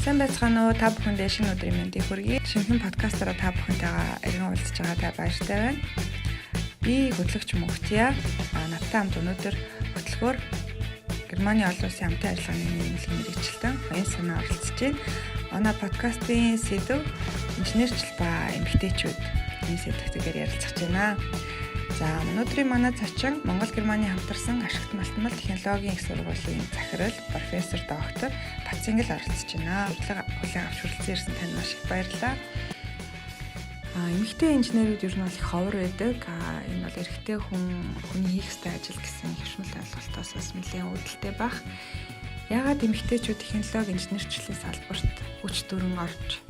Сайн байцгаана уу? Та бүхэндээ шинэ өдрийн мэндийг хүргэе. Шинэхэн подкастаараа та бүхэнтэйгээ эргэн уулзж байгаадаа баяртай байна. Би хөтлөгч Мөнхтия. Надтай хамт өнөөдөр хөтлөхөөр Германы олон улсын хамтын ажиллагааны нийгмийн мэргэжилтэн Оюун санаа оролцож байна. Манай подкастын сэдэв инженерчил ба эмэгтэйчүүд ийм сэдвтэйгээр ярилцах байна. За, өнөөдрийн манай зочин Монгол Германы хамтарсан ашигт малтмал технологийн их сургуулийн захирал профессор доктор Батцингэл оролцож байна. Урилга хүлээн авч хүрэлцэн ирсэн танд маш их баярлалаа. Эмэгтэй инженерүүд ер нь бол их ховор байдаг. Энэ бол эрэгтэй хүний хийх ёстой ажил гэсэн хэвшмэл ойлголтоос бас нэлээд үүдэлтэй байх. Яагаад эмэгтэйчүүд технологи инженерчлэлийн салбарт хүч дүрэн орж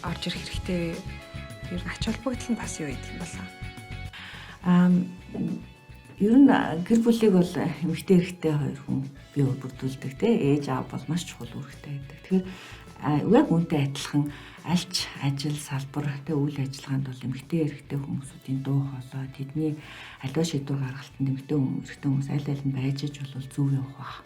ирэх хэрэгтэй вэ? Ер нь ач холбогдол нь бас юу гэдэг юм болоо? Ер нь гэр бүлийг бол эмэгтэй эрэгтэй хоёр хүн бий бүрдүүлдэг, те, ээж аав бол маш чухал үүрэгтэй байдаг. Тэгэхээр яг үнтэй адилхан альч ажил салбар, те, үйл ажиллагаанд бол эмэгтэй эрэгтэй хүмүүсүүдийн дуу хоолой, тэдний аливаа шийдвэр гаргалтанд эмэгтэй хүмүүс, эрэгтэй хүмүүс аль аль нь байж иж бол зөв явах бах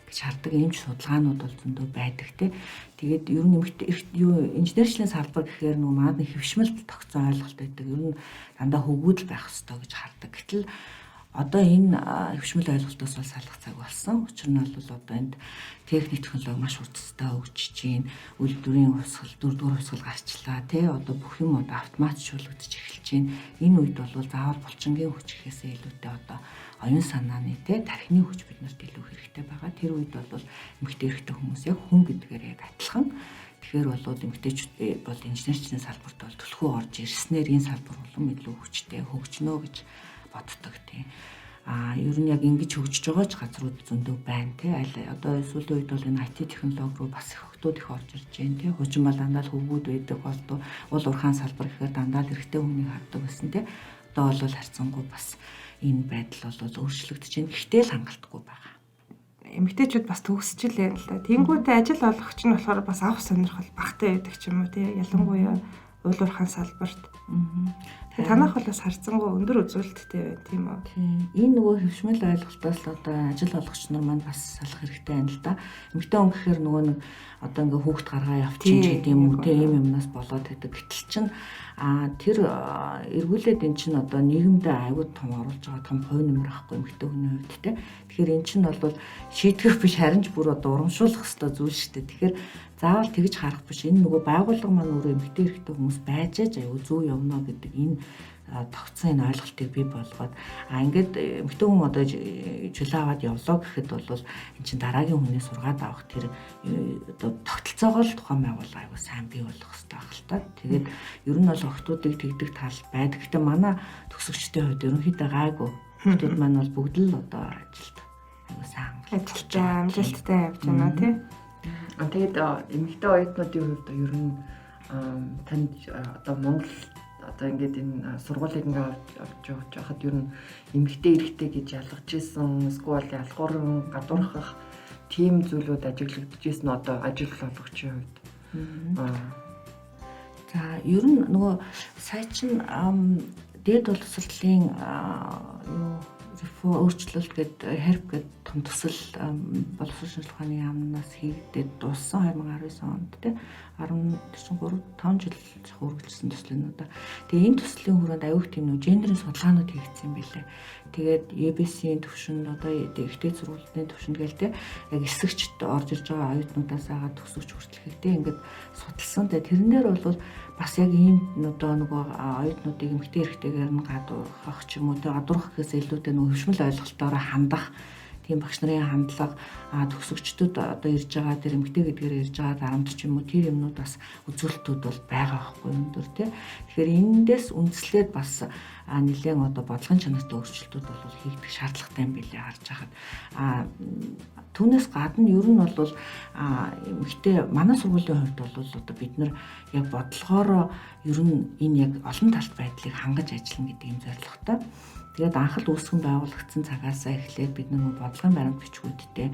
гэж хардаг эмч судалгаанууд бол зөндөө байдаг, те. Тэгээд ер нь эмэгтэй юу инженерчлийн салбар гэхээр нөгөө манад нэг хэвшмэлт тогтсон ойлголт байдаг. Ер нь дандаа хөвгүүдл байх ёстой гэж хардаг. Гэтэл одоо энэ хэвшмэл ойлголтоос бол салах цаг болсон. Учир нь бол одоо энд техник технологи маш хурдтай хөгжиж байна. Үйлдвэрийн хувьсгал, дөрөвдүгээр хувьсгал гарчлаа, тий. Одоо бүх юм одоо автоматжуулагдаж эхэлж байна. Энэ үед бол заавал булчингийн хүч гэхээсээ илүүтэй одоо оюун санааны, тий, тархины хүч биднэрт илүү хэрэгтэй байгаа. Тэр үед бол эмэгтэй эрэгтэй хүмүүс яг хүн гэдгээр яг адилхан. Тэгэхээр бол эмэгтэйчүүд бол инженерчний салбарт бол түлхүү орж ирснээр энэ салбар улам илүү хүчтэй хөгжнө гэж боддог, тий. Ер нь яг ингэж хөгжиж байгаа ч газрууд зөндөө байна, тий. Аль одоо сүүлийн үед бол энэ IT технологи руу бас их охтууд их орж ирж байна, тий. Хуучин бол дандаа л хөвгүүд байдаг болдоо уул уурхаан салбар гэхээр дандаа л эрэгтэй хүнийг хардаг байсан, тий. Одоо бол харьцангуй бас энэ байдал бол өөрчлөгдөж байна. Гэхдээ л хангалтгүй байгаа. Эмэгтэйчүүд бас төгсчихлээ л да. Тэнгүүтээ ажил олгогч нь болохоор бас авах сонирхол багтай байдаг ч юм уу, тий. Ялангуяа уул уурхаан салбарт. Танах бол бас харьцангуй өндөр үзүүлэлттэй байна, тийм үү? Тийм. Энэ нөгөө хэвшмэл ойлголтоос л одоо ажил олгогч нар маань бас салах хэрэгтэй байна л да. Эмэгтэй хүн гэхээр нөгөө нэг одоо ингээ хүүхд гаргаа явчих ч гэдэг юм уу, тийм юм юмнаас болоод байдаг. Гэтэл чин тэр эргүүлээд эн чин одоо нийгэмдээ аюул том оруулж байгаа том хувь нэмэр ахгүй эмэгтэй хүний хувьд, те. Тэгэхээр эн чин бол шийтгэх биш, харин ч бүр одоо урамшуулах ёстой зүйл шүү дээ. Тэгэхээр заавал тэгж харах биш. Энэ нөгөө байгууллага маань өөрөө эмэгтэй эрэгтэй хүмүүс байж аж аюул зөв явна гэдэг энэ тогтсон энэ ойлголтыг бий болгоод ингээд эмэгтэй хүн одоо чөлөө аваад явлаа гэхэд бол эн чинь дараагийн хүнээ сургаад авах тэр одоо тогтолцоогоо л тухайн байгууллага аюул сайн бий болох хэрэгтэй байх л та. Тэгээд ер нь бол охтуудыг тэгдэг тал байдаг. Гэтэ манай төгсөгчдийн хувьд ерөнхийдөө гайгүй. Охтууд маань бол бүгд л одоо ажилд аюул сайн амжилттай амжилттай явж байна, тий. Тэгээд эмэгтэй оюутнуудын хувьд ер нь танд одоо Монгол одоо ингээд энэ сургуулийг ингээд авч явж байхад ер нь эмэгтэй эрэгтэй гэж ялгаж исэн, эсвэл ялгуурн гадуурхах тийм зүйлүүд ажиглагдаж исэн одоо ажил олгогчийн хувьд. За, ер нь нөгөө сая чин дээд боловсролын юу реформ өөрчлөлт гээд HERP гээд том төсөл боловсрол шинжилгээ ухааны яамнаас хийгдээд дууссан 2019 онд, тий, 13 5 жил үргэлжилсэн төсөл нь одоо. Тэгээ энэ төслийн хүрээнд аюух тийм нөө гендерийн судалгаанууд хийгдсэн юм билээ. Тэгээд ABC-ийн төвшөнд одоо ихтэй сургуулийн төвшөнд гээл, те, яг эсэгчд орж ирж байгаа оюутнуудаас агаад төгсөгч хүртэл те ингээд судалсан. Тэгээд тэрэн дээр бол бас яг ийм одоо нөгөө оюутнуудыг эмэгтэй эрэгтэйгээр нь гадуурхах ч юм уу, те, гадуурхах гэхээс илүүтэй нөгөө хөвшмөл ойлголтоороо хандах тийм багш нарын хандлага, төгсөгчдөд одоо ирж байгаа тэр эмэгтэй гэдгээр ирж байгаа дарамт ч юм уу, тэр юмнууд бас үзүүлэлтүүд бол байгаа байхгүй өндөр, тий. Тэгэхээр эндээс үндэслээд бас нэлээд одоо бодлогын чанартай өөрчлөлтүүд бол хийгдэх шаардлагатай юм билээ харж байхад. Түүнээс гадна ер нь бол эмэгтэй манай сургуулийн хувьд бол одоо бид нар яг бодлогоороо ер нь энэ яг олон талт байдлыг хангаж ажиллана гэдэг юм зорилготой. Тэгээд анх л үүсгэн байгуулагдсан цагаасаа эхлээд бид нар бодлогын баримт бичгүүдтэй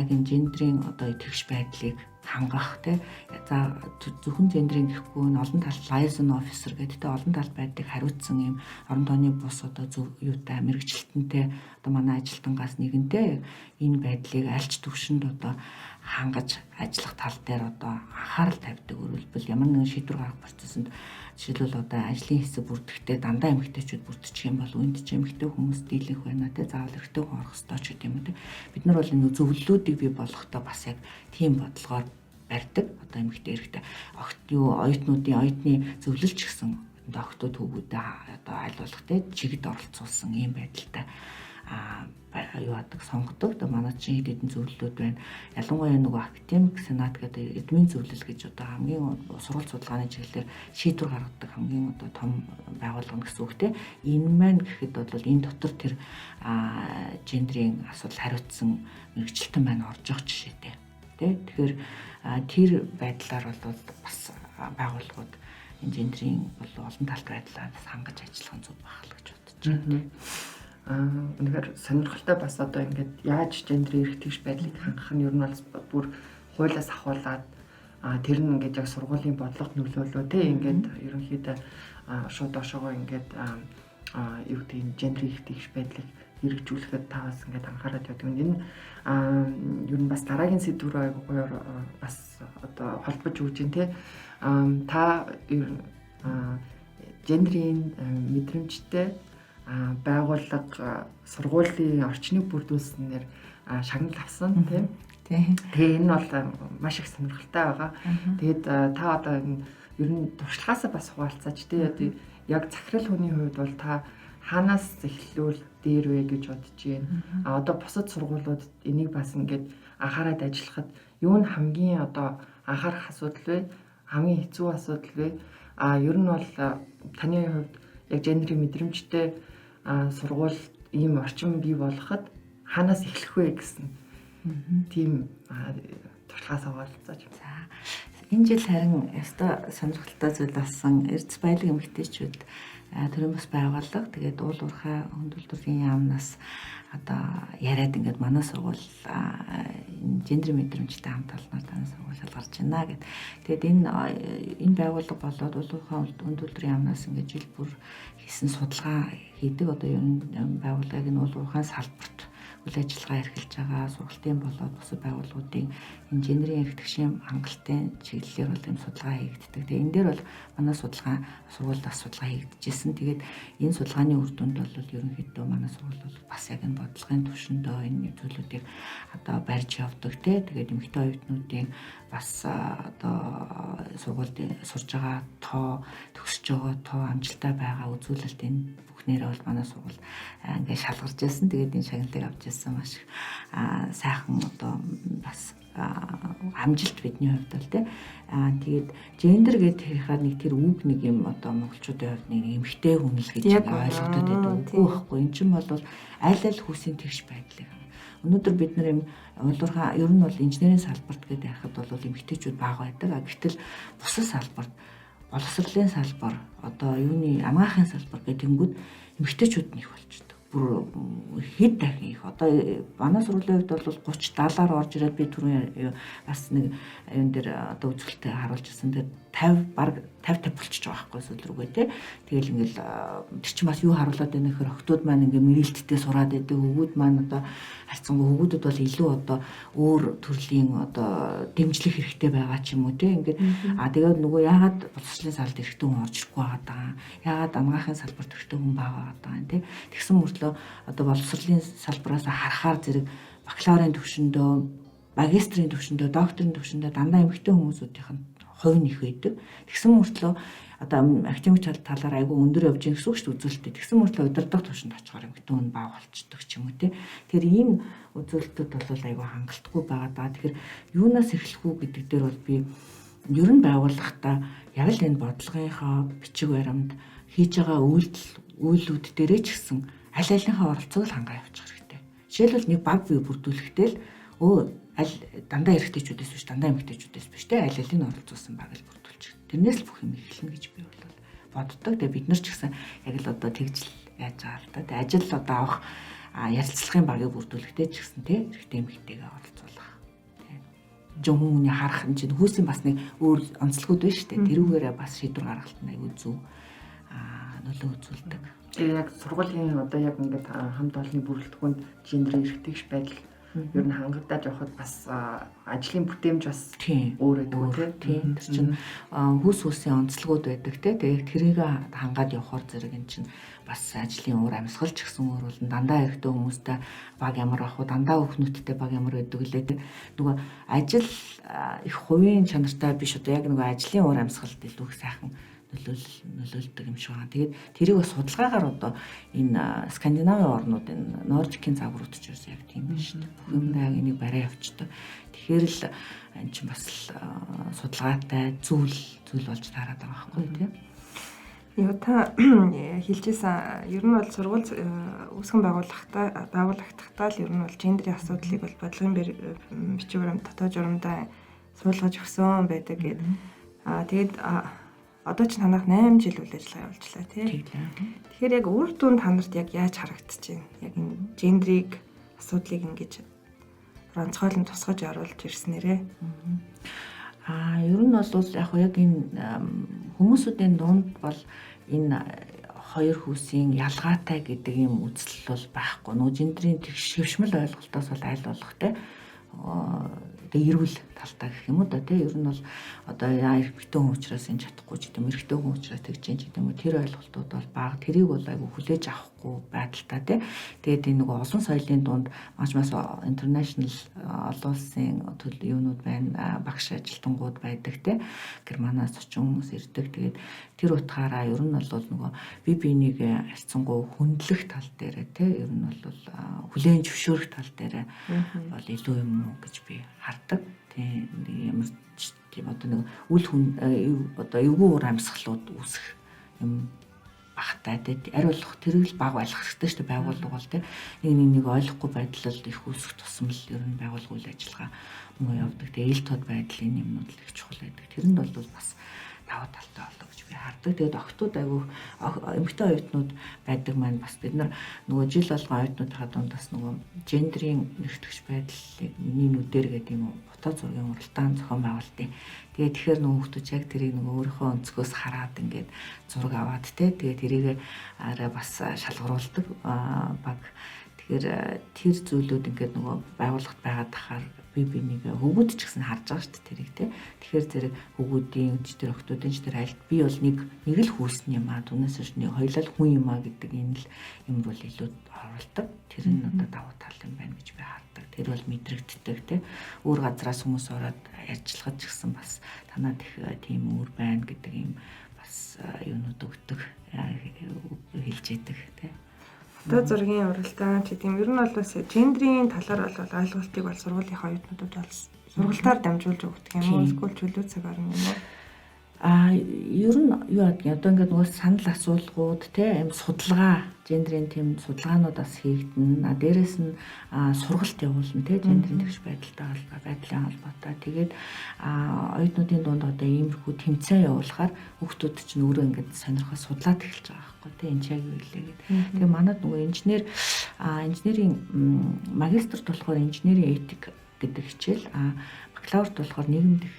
яг энэ гендрийн одоо тэгш байдлыг хангах, те, за зөвхөн гендрийн гэхгүй нь олон талт liaison officer гэдэг, те, олон талт байдлыг хариуцсан ийм орон тооны бус одоо зөв юутай мэрэгчлэтэнтэй одоо манай ажилтангаас нэгэнтэй энэ байдлыг альч төвшөнд одоо хангаж ажиллах тал дээр одоо анхаарал тавьдаг. Өөрөлдвөл ямар нэгэн шийдвэр гаргах процессонд жишээлбэл одоо ажлын хэсэг бүрдэхдээ дандаа эмэгтэйчүүд бүрдчих юм бол үүнд чи эмэгтэй хүмүүс дийлэх байна те, заавал эрэгтэй хүн орох ёстой ч гэдэг юм уу те. Бид нар бол энэ зөвлөлүүдийг бий болгохдоо бас яг тийм бодлогоор барьдаг. Одоо эмэгтэй эрэгтэй огт юу оюутнуудын оюутны зөвлөлч гэсэн охтууд хүүгүүдээ одоо аль болох те чигд оролцуулсан ийм байдалтай юу адаг сонгодог. Тэгээ манай чинь хэд хэдэн зөвлөлүүд байна. Ялангуяа нөгөө академик сенат гэдэг эдмийн зөвлөл гэж одоо хамгийн сургууль судалгааны чиглэлээр шийдвэр гаргадаг хамгийн одоо том байгууллага гэсэн үг те. Энэ маань гэхэд бол энэ дотор тэр гендрийн асуудал хариуцсан мэрэгчлэлтэн маань орж явах жишээтэй. Тэ. Тэгэхээр тэр байдлаар бол бас байгууллагууд энэ гендрийн бол олон талт байдлаа бас хангаж ажиллах нь зөв байх л гэж бодож байна. Үнэхээр сонирхолтой бас одоо ингээд яаж гендрийн эрх тэгш байдлыг хангах нь ер нь бол бүр хуулиас ахуулаад тэр нь ингээд яг сургуулийн бодлогот нөлөөлөө те, ингээд ерөнхийдөө шууд доошоогоо ингээд юу гэдэг нь гендрийн эрх тэгш байдлыг хэрэгжүүлэхэд та бас ингээд анхаарал явдаг. Энэ ер нь бас дараагийн сэдвүүрээ айгуу гоёор бас одоо холбож өгч юм те. Та гендрийн мэдрэмжтэй байгууллага сургуулийн орчныг бүрдүүлснээр шагнал авсан тийм. Тэгээ энэ бол маш их сонирхолтой байгаа. Тэгээд та одоо энэ ер нь туршлагаасаа бас хуваалцаач тий. Одоо яг захирал хүний хувьд бол та хаанаас эхлүүл дээр вэ гэж бодож байна. А одоо бусад сургуулиуд энийг бас ингээд анхаарад ажиллахад юу нь хамгийн одоо анхаарах асуудал вэ? Хамгийн хэцүү асуудал вэ? А ер нь бол таны хувьд яг гендрийн мэдрэмжтэй сургууль ийм орчин бий болгоход хаанаас эхлэх вэ гэсэн тийм туршлагаас хуваалцаач. За, энэ жил харин ёстой сонирхолтой зүйл болсон. Эрдэс баялаг эмэгтэйчүүд төрийн бас байгууллага тэгээд уул уурхай хүндрэл яамнаас одоо яриад ингээд манай сургууль энэ гендрийн мэдрэмжтэй хамт олноор танай сургууль шалгарч байна гэд. Тэгээд энэ байгууллага болоод уул уурхай хүндрэл яамнаас ингээд жил бүр хийсэн судалгаа хийдэг. Одоо ер нь байгууллагыг нь уул уурхай салбарт үйл ажиллагаа эрхэлж байгаа сургалтын болоод бусад байгууллагуудын энэ гендрийн эрх тэгшийн хангалттай чиглэлээр бол ийм судалгаа хийгддэг. Тэгээ энэ дээр бол манай судалгаа сургуульд бас судалгаа хийгдэжсэн. Тэгээд энэ судалгааны үр дүнд бол ерөнхийдөө манай сургууль бол бас яг энэ бодлогын түвшиндөө энэ зүйлүүдийг одоо барьж явдаг те. Тэгээд эмэгтэй оюутнуудын бас одоо сургуульд сурж байгаа тоо, төгсөж байгаа тоо, амжилттай байгаа үзүүлэлт энэ бүхнээрээ бол манай сургууль ингээд шалгарч байсан. Тэгээд энэ шагналыг авч ирсэн маш их сайхан одоо бас амжилт бидний хувьд бол тий. Тэгээд гендер гэдэг хэрэг нэг тэр үг нэг юм одоо монголчуудын хувьд нэг эмэгтэй хүн л гэж ойлгодод байдаг. Үгүй байхгүй. Энд чинь бол аль аль хүүсийн тэгш байдлыг. Өнөөдөр бид нар юм улуурхай ер нь бол инженерийн салбарт гэдэг ярихад бол эмэгтэйчүүд бага байдаг. Гэтэл бусад салбарт боловсролын салбар, одоо юуны амгаахын салбар гэх тэнгүүд эмэгтэйчүүд нь их болчдөг. Бүр хэд дахин их. Одоо манай сургуулийн хувьд бол 30 70-аар орж ирээд би түрүүн бас нэг юун дээр одоо үзүүлэлтээ харуулж ирсэн. Тэр 50 баг 50 50 болчихж байгаа байхгүй сүүл рүүгээ те. Тэгэл ингээл тэр чинь бас юу харуулад байна гэхээр охтууд маань ингээ мэрэлттэй сураад байдаг. Хөвгүүд маань одоо харьцангуй хөвгүүдэд бол илүү одоо өөр төрлийн одоо дэмжлэг хэрэгтэй байгаа ч юм уу те. Ингээд тэгээд нөгөө яагаад боловсролын салд эрэгтэй хүн орж ирэхгүй байгаа даа. Яагаад амгаахын салбарт эрэгтэй хүн бага байгаа даа те. Тэгсэн мөртлөө одоо боловсролын салбараас харахаар зэрэг бакалаврын түвшиндөө, магистрийн түвшиндөө, докторийн түвшиндөө дандаа эмэгтэй хүмүүсүүдийнх нь хувь нь их байдаг. Тэгсэн мөртлөө одоо академик талаар айгүй өндөр явж гин гэсэн үг шүү дээ үзүүлэлтээ. Тэгсэн мөртлөө удирдах түвшинд очихоор эмэгтэй хүн бага болчдөг ч юм уу те. Тэгэхээр ийм үзүүлэлтүүд бол айгүй хангалтгүй байгаа даа. Тэгэхээр юунаас эхлэх үү гэдэг дээр бол би ер нь байгууллагатаа яг л энэ бодлогынхоо бичиг баримт хийж байгаа үйлдэл үйлүүд дээрээ ч гэсэн аль алийнхаа оролцоог л хангаа явуучих хэрэгтэй. Жишээлбэл нэг баг бий бүрдүүлэхдээ л аль дандаа эрэгтэйчүүдээс биш, дандаа эмэгтэйчүүдээс биш те, аль алийг оролцуулсан баг л бүрдүүлчих. Тэрнээс л бүх юм эхэлнэ гэж би бол боддог. Тэгээ бид нар ч гэсэн яг л одоо тэгж л яаж байгаа л да. Тэгээ ажил одоо авах ярилцлагын багийг бүрдүүлэхдээ ч гэсэн те эрэгтэй эмэгтэйгээ оролцуулах. Тэ. Жин хүмүүний харах энэ чинь хүүсийн бас нэг өөр онцлогуд байна шүү дээ. Тэрүүгээрээ бас шийдвэр гаргалт нь айгүй зөв нөлөө үзүүлдэг. Тэгээ яг сургуулийн одоо яг ингээд хамт олонны бүрэлдэхүүнд гендрийн эрх тэгш байдал Ер нь хангагдаад явхад бас ажлын бүтээмж бас өөр байдаг тийм. Тэр чинь хүйс хүйсийн онцлогуд байдаг те. Тэгээд тэрийг хангаад явхаар зэрэг эн чинь бас ажлын уур амьсгал ч гэсэн өөр болно. Дандаа эрэгтэй хүмүүстэй баг ямар ах уу, дандаа өхнүүдтэй баг ямар байдаг лээ те. Нөгөө ажил их хувийн чанартай биш, одоо яг нөгөө ажлын уур амьсгалд илүү их сайхан нөлөөлдөг юм шиг байна. Тэгээд тэрийг бас судалгаагаар одоо энэ Скандинавын орнууд, энэ Нордикийн загварууд ч ерөөсөө яг тийм байна шүү дээ. Бүх юмдаа яг энийг барай явчихдаг. Тэгэхээр л энэ чинь бас судалгаатай зүйл болж таарад байгаа байхгүй тийм. Юу та хэлжсэн, ер нь бол сургууль үүсгэн байгууллагатаа л ер нь бол гендрийн асуудлыг бол бодлогын бичиг баримт, дотоод журамдаа суулгаж өгсөн байдаг гээд. Тэгээд одоо ч танах 8 жил үйл ажиллагаа явуулжлаа тий. Тэгэхээр яг үр дүн та нарт яг яаж харагдаж байна? Яг энэ гендрийг асуудлыг ингэж онцгойлон тусгаж оруулж ирснээрээ. Ер нь бол яг энэ хүмүүсүүдийн дунд бол энэ хоёр хүүсийн ялгаатай гэдэг юм үзэл бол байхгүй. Нөгөө гендрийн тэгш хэвшмэл ойлголтоос бол аль болох те тэгээ эрүүл талтай гэх юм уу да тий. Ер нь бол одоо эрэгтэй хүн учраас энэ чадахгүй ч гэдэг юм, эрэгтэй хүн учраас тэгж юм ч гэдэг юм уу, тэр ойлголтууд бол бага. Тэрийг бол айгу хүлээж авахгүй байдалтай тий. Тэгээд энэ нөгөө олон соёлын дунд маш international олон улсын юунууд байна, багш ажилтнууд байдаг тий. Германаас очин хүмүүс ирдэг. Тэгээд тэр утгаараа ер нь бол нөгөө бие биенийг харьцангуй хүндлэх тал дээр тий, ер нь бол хүлээн зөвшөөрөх тал дээр бол илүү юм уу гэж би хардаг. Тийм ямар ч тийм одоо нэг үл хүн одоо эвгүй уур амьсгалууд үүсэх юм багтай тий. Ари болох тэрийг л баг байх хэрэгтэй шүү дээ, байгууллага бол тий. Нэг нэг ойлгохгүй байдал их үүсэх тусам л ер нь байгууллага үйл ажиллагаа муу явдаг. Тэгээ ил тод байдлын юмнууд л их чухал байдаг. Тэрэнд бол бас давуу талтай болоо гэж би хардаг. Тэгээд охтууд айгүй эмэгтэй оюутнууд байдаг маань бас бид нар нөгөө жил болгон оюутнуудынхаа дунд бас нөгөө гендрийн нэртгэж байдлыг миний нүдээр гэдэг юм уу фото зургийн уралдаан зохион байгуулалтын. Тэгээд тэгэхээр нөгөө хүмүүс яг тэрийг нөгөө өөрийнхөө өнцгөөс хараад ингээд зураг аваад те. Тэгээд тэрийг арай бас шалгаруулдаг баг. Тэгэхээр тэр зүйлүүд ингээд нөгөө байгууллагт байгаад тахаар би бинийг хөвгүүд ч гэсэн харж байгаа шүү дээ тэрийг те. Тэгэхээр зэрэг хөвгүүдийн ч тэр охтуудын ч тэр альд би бол нэг л хүүсний юм аа. Түүнээс хойш нэг хоёулаа л хүн юм аа гэдэг энэ л юм бол илүү оруулдаг. Тэр нь одоо давуу тал юм байна гэж би хардаг. Тэр бол мэдрэгддэг те. Өөр газраас хүмүүс ороод ярьжлахад ч гэсэн бас танаад их тийм өөр байна гэдэг юм бас юунууд өгдөг, хэлж яадаг те. Фото зургийн уралдаан ч гэдэг юм. Ер нь бол бас гендрийн талаар бол ойлголтыг бол сургуулийн оюутнуудад бол сургалтаар дамжуулж өгдөг юм уу? Эсвэл чөлөө цагаар юм уу? Ер нь юу гэдэг одоо ингээд нөгөө санал асуулгууд те, юм судалгаа, гендрийн тийм судалгаанууд бас хийгдэнэ. Дээрэс нь сургалт явуулна те, гендрийн тэгш байдалтай холбоо, байдлын холбоотой. Тэгээд оюутнуудын дунд одоо иймэрхүү тэмцээн явуулахаар хүүхдүүд чинь өөрөө ингээд сонирхол судлаад эхэлж байгаа байхгүй те, энэ ч яг юу илээ гэдэг. Тэгээ манад нөгөө инженерийн магистрт болохоор инженерийн этик гэдэг хичээл, бакалаврт болохоор нийгэмдэх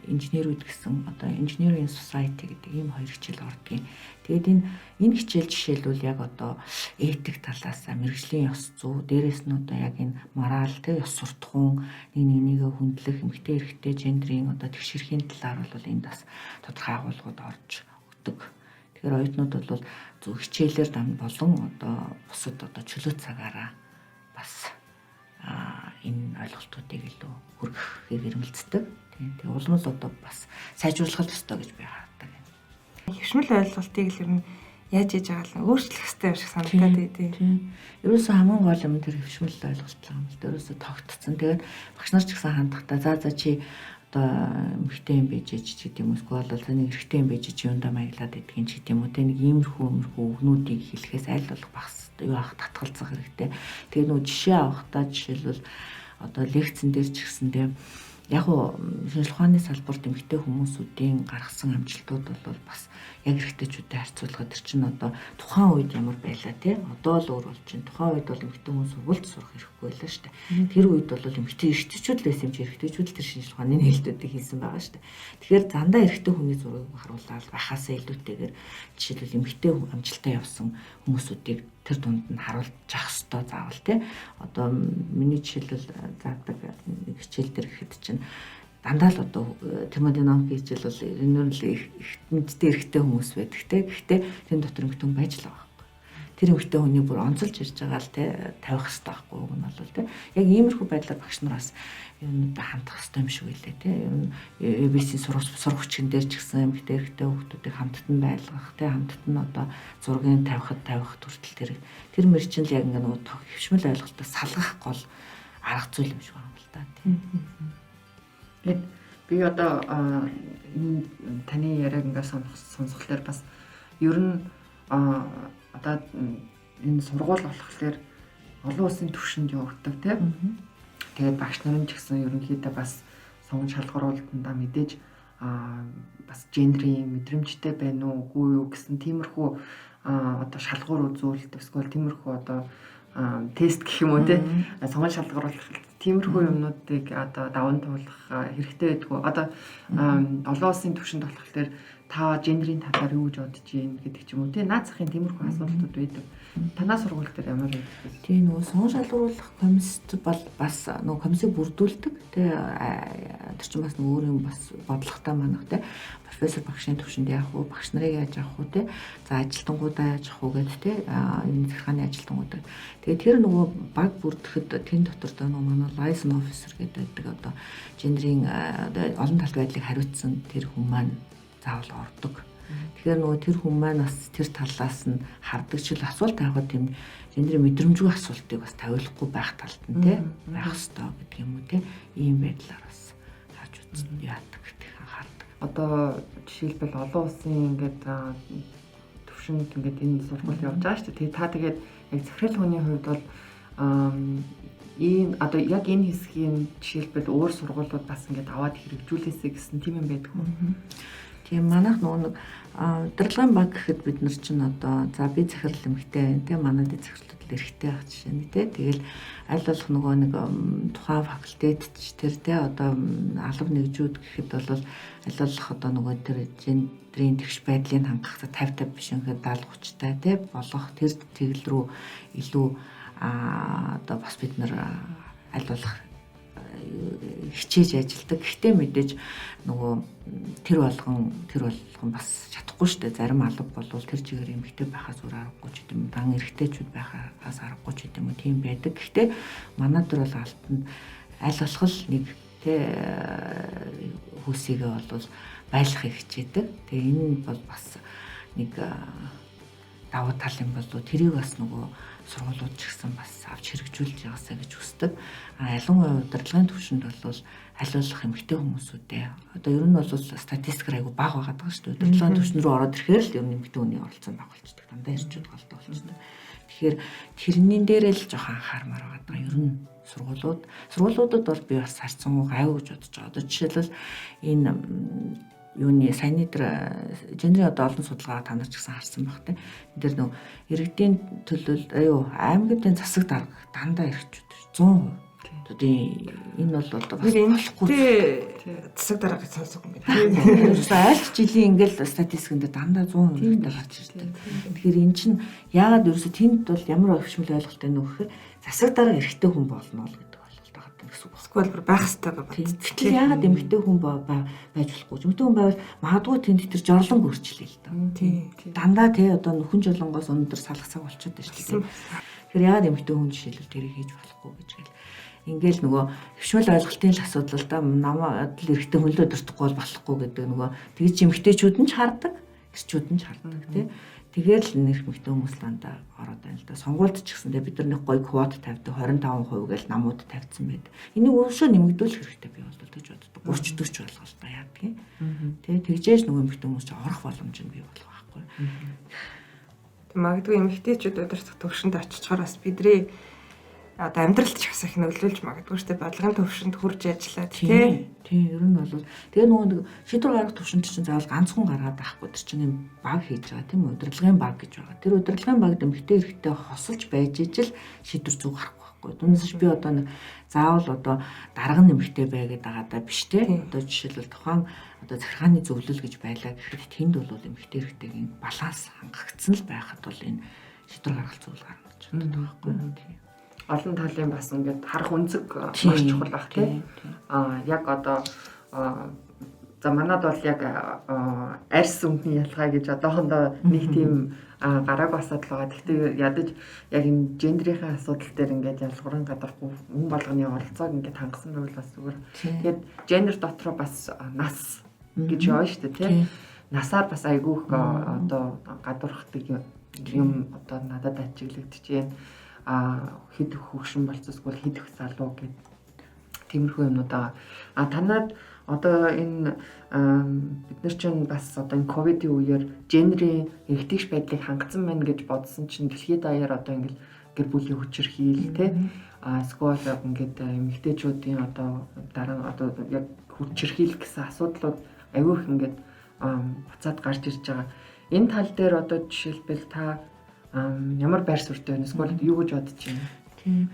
инженерүүд гэсэн одоо engineering society гэдэг ийм хоёр хичээл ордгийн. Тэгээд энэ хичээл жишээлбэл яг одоо этик талаас мэргэжлийн ёс зүй, дээрэс нь одоо яг энэ морал те, ёс суртахуун, нэг нэгээ хүндлэх, эмэгтэй эрэгтэй гендрийн одоо тэгшэрхийн талаар бол энд бас тодорхой агуулгууд орж өгдөг. Тэгэхээр оюутнууд бол зөв хичээлээр дам болон одоо бусад одоо чөлөө цагаараа бас энэ ойлголтуудыг илүү хүргэхийг эрмэлздэг. Тийм. Тэгээ улам л одоо бас сайжруулах ёстой гэж би хардаг. Хэвшмэл ойлголтыг л ер нь яаж хийж байгаа л өөрчлөх ёстой юм шиг санагдаад тий. Тийм. Ерөөсөө хамгийн гол юм тэр хэвшмэл ойлголт юм л. Ерөөсөө тогтцсон. Тэгээд багш нар ч гэсэн хандахдаа за чи одоо эмэгтэй юм байж ч гэдэг юм эсвэл бол нэг эрэгтэй юм байж чи юундаа маяглаад идэх юм ч гэдэг юм уу те, нэг иймэрхүү үгнүүдийг хэлэхээс аль болох багс юу авах татгалзах хэрэгтэй. Тэгээ нөгөө жишээ авахдаа жишээлбэл одоо лекцэн дээр ч гэсэн те, яг уу шинжлэх ухааны салбарт эмэгтэй хүмүүсүүдийн гаргасан амжилтууд бол бас яг эрэгтэйчүүдтэй харьцуулахад тэр чинь одоо тухайн үед ямар байлаа те, одоо л өөр болж чинь. Тухайн үед бол эмэгтэй хүн сургуульд сурах хэрэггүй байлаа шүү дээ. Тэр үед бол эмэгтэй эрэгтэйчүүд л байсан юм чи, эрэгтэйчүүд л тэр шинжлэх ухааны нээлтүүдийг хийсэн байгаа шүү дээ. Тэгэхээр зандаа эрэгтэй хүний зургийг харуулаад байхаасаа илүүтэйгээр жишээлбэл эмэгтэй амжилтаа явсан хүмүүсүүдийг тэр дунд нь харуулж ах ёстой заавал тий. Одоо миний жишээлбэл заадаг нэг хичээл дээр гэхэд чинь дандаа л одоо термодинамик хичээл бол энэ нь л эртнэдтэй эрэгтэй хүмүүс байдаг те. Гэхдээ тэн дотор эмэгтэй хүн байж л байгаа байхгүй. Тэр эмэгтэй хүний бүр онцолж ирж байгаа л те тавих хэрэгтэй байхгүй уг нь бол те. Яг иймэрхүү байдлаар багш нар бас юунуудаа хандах хэрэгтэй юм шиг үлээ те. Ер нь ABC сурах хүчин дээр ч гэсэн эмэгтэй эрэгтэй хүүхдүүдийг хамтд нь байлгах те, хамтд нь одоо зургийн тавихад тавих хүртэл тэр мэр чинь л яг ингээ нөгөө хөвшмөл ойлголтоо салгах гол арга зүйл юм шиг байна л да те. Тэгээд би одоо энэ таны яриаг ингээ сонсохлоор бас ер нь одоо энэ сургууль болохоор олон улсын түвшинд явагддаг тийм. Тэгээд багш нар нь ч гэсэн ерөнхийдөө бас сонгон шалгаруулалтандаа мэдээж бас гендрийн мэдрэмжтэй байна уу, үгүй юу гэсэн тиймэрхүү одоо шалгуур үзүүлэлт эсвэл тиймэрхүү одоо тест гэх юм уу те, сонгон шалгаруулах тиймэрхүү юмнуудыг одоо даван туулах хэрэгтэй байдгүй. Одоо олон улсын түвшинд болохоор та гендрийн талаар юу гэж бодож байна гэдэг ч юм уу те, наад захын тиймэрхүү асуудлууд байдаг. Танаа сургууль дээр ямар байдаг вэ? Тийм, нөгөө сонгон шалгаруулах комисс бол бас нөгөө комиссыг бүрдүүлдэг те, тэр чинь бас нөгөө өөр юм бас бодлоготой манах те, профессор багшийн түвшинд яах вэ, багш нарыг яаж авах вэ те, за ажилтнуудаа яаж авах вэ гэдэг те, энэ захиргааны ажилтнуудаа. Тэгээд тэр нөгөө баг бүрдэхэд тэн дотор доо нөгөө манай liaison officer гэдэг байдаг, одоо гендрийн олон талт байдлыг хариуцсан тэр хүн маань заавал ордог. Тэгэхээр нөгөө тэр хүн маань бас тэр талаас нь хардаг чил асуулт тавихад тийм гендрийн мэдрэмжгүй асуултыг бас тавиулахгүй байх талд нь те байх ёстой гэдэг юм уу те, ийм байдлаар бас харж үзсэн яадаг гэдэг анхаардаг. Одоо жишээлбэл олон улсын ингээд төвшөнд ингээд энэ сургууль явж байгаа шүү дээ. Тэгээ та тэгээд яг захирал хүний хувьд бол ийм одоо яг энэ хэсгийн жишээлбэл өөр сургуулиуд бас ингээд аваад хэрэгжүүлээсэй гэсэн тийм юм байдаг уу? Тийм, манайх нөгөө нэг удирдлагын баг гэхэд бид нар чинь одоо за би захирал эмэгтэй байна те, манай дэд захирлууд л эрэгтэй байх жишээ нь те. Тэгэл аль болох нөгөө нэг тухайн факультет ч тэр те одоо алба нэгжүүд гэхэд бол аль болох одоо нөгөө тэр гендрийн тэгш байдлыг хангах 50 50 биш ингээд 70 30 та те болох тэр тэгэл рүү илүү одоо бас бид нар аль болох хичээж ажилдаг. Гэхдээ мэдээж нөгөө тэр болгон бас чадахгүй шүү дээ. Зарим алба болвол тэр чигээр эмэгтэй байхаас өөр аргагүй ч гэдэм, дан эрэгтэйчүүд байхаас аргагүй ч гэдэм үү тийм байдаг. Гэхдээ манай дөр бол алтанд аль болох л нэг тэ хүүсийгээ бол байлгахыг хичээдэг. Тэгээ энэ бол бас нэг давуу тал юм болов. Тэрийг бас нөгөө сургуулиуд ч гэсэн бас авч хэрэгжүүлж яваасаа гэж хүсдэг. А ялангуяа удирдлагын түвшинд бол аль болох эмэгтэй хүмүүсүүдээ одоо ер нь бол статистикээр айгу бага байгаад байгаа шүү дээ. Удирдлагын түвшин рүү ороод ирэхээр л ер нь эмэгтэй хүний оролцоо бага болчихдог. Дандаа эрчүүд голдоо болчихдог. Тэгэхээр тэрнийн дээрээ л жоохон анхаармаар байгаа. Ер нь сургуулиудад бол би бас харьцангуй гайгүй гэж бодож байгаа. Одоо жишээлбэл энэ юуны саяны дээр гендрийн одоо олон судалгаа та нар ч гэсэн харсан байх те. Энд дэр нөө иргэдийн төлөөл аймагын засаг дарга дандаа эрчүүд 100%. Одоо энэ бол одоо бас болохгүй засаг даргаыг сонсох юм байна. Ерөөсөө аль ч жилийн ингээл статистикэн дээр дандаа 100% эрэгтэй гарч ирдэг. Тэгэхээр эн чинь яагаад ерөөсөө тэнд бол ямар өвчмөл ойлголттой нөх гэхээр засаг дарга эрэгтэй хүн болно л гэдэг гэсэн үг. Эсвэл бүр байх ёстой боддог. Гэтэл яагаад эмэгтэй хүн байж болохгүй? Эмэгтэй хүн байвал магадгүй тэнд тэр жорлонг өөрчлөе л доо. Тийм. Дандаа тий одоо нөхөн жолонгоос өндөр салах цаг болчиход байна шүү дээ. Тэгэхээр яагаад эмэгтэй хүн жишээлбэл тэрийг хийж болохгүй гэж гэл. Ингээл нөгөө хөвшмөл ойлголтын л асуудал л да. Намайг л эрэгтэй хүн л өдөртөхгүй бол болохгүй гэдэг нөгөө тэгж эмэгтэйчүүд нь ч хардаг, эрчүүд нь ч хардаг тий. Тэгээд л нэр хэмэгтэй хүмүүс ландаа ороод байна л да. Сонгуульд ч гэсэн бид нар нэг гоё квот тавьдаг 25% гээл намууд тавьсан байдаг. Энийг өөрөөр нэмэгдүүлэх хэрэгтэй би бол гэж боддог. 30 40 болгол та яадгийг. Тэ тэгжээж нөгөө эмэгтэй хүмүүс ч орох боломж нь бий болох байхгүй. Тэг магадгүй эмэгтэйчүүд удирдах төвшөнд очичхоор бас бидний одоо амьдралд ч бас их нөлөөлж магадгүй шүү дээ. Бодлогын төвшөнд хурж ажиллаад тий. Тийм, ер нь бол тэгээ нөгөө нэг шийдвэр гаргах төвшөнд чинь заавал ганцхан гаргаад байхгүй. Тэр чинь юм баг хийж байгаа тийм үү? Удирдлагын баг гэж байгаа. Тэр удирдлагын багт эмэгтэй эрэгтэй хосолж байж ижил шийдвэр зүг гарахгүй байхгүй. Түүнээс би одоо нэг заавал одоо дарга нь эмэгтэй бай гэдэг байгаа даа биш те. Одоо жишээлбэл тухайн одоо захиргааны зөвлөл гэж байлаа гэхэд тэнд бол эмэгтэй эрэгтэйгийн баланс хангагдсан л байхад бол энэ шийдвэр гаргах зүйл гарна. чаддаг байхгүй юу. Олон талын бас ингээд харах өнцөг маш чухал байх тий. Яг одоо за манад бол яг арьс өнгөний ялгаа гэж одоохондоо нэг тийм гараагүй асуудал байгаа. Гэхдээ ядаж яг энэ гендерийн асуудал дээр ингээд ялгууран гадархгүй хүн болгоны оролцоог ингээд хангасан байвал бас зүгээр. Тэгээд гендер дотроо бас нас гэж явна шүү дээ тий. Насаар бас айгүй их одоо гадуурхдаг юм одоо надад ажиглагдчихээн. Хэд хөгшин болцсоосгүй хэд их залуу гэд тиймэрхүү юмнууд байгаа. Танад одоо энэ бид нар чинь бас одоо энэ ковидын үеэр генерийн эргэтгэж байдлыг хангацсан байна гэж бодсон чинь дэлхийд даяар одоо ингээл гэр бүлийн хүчирхийлэл те эсвэл ингээд эмэгтэйчүүдийн одоо дараа одоо яг хүчирхийлэл гэсэн асуудлууд аюу их ингээд буцаад гарч ирж байгаа. Энэ тал дээр одоо жишээлбэл та ямар байр суурьтай байна? Эсвэл юу гэж бодож байна? Тийм.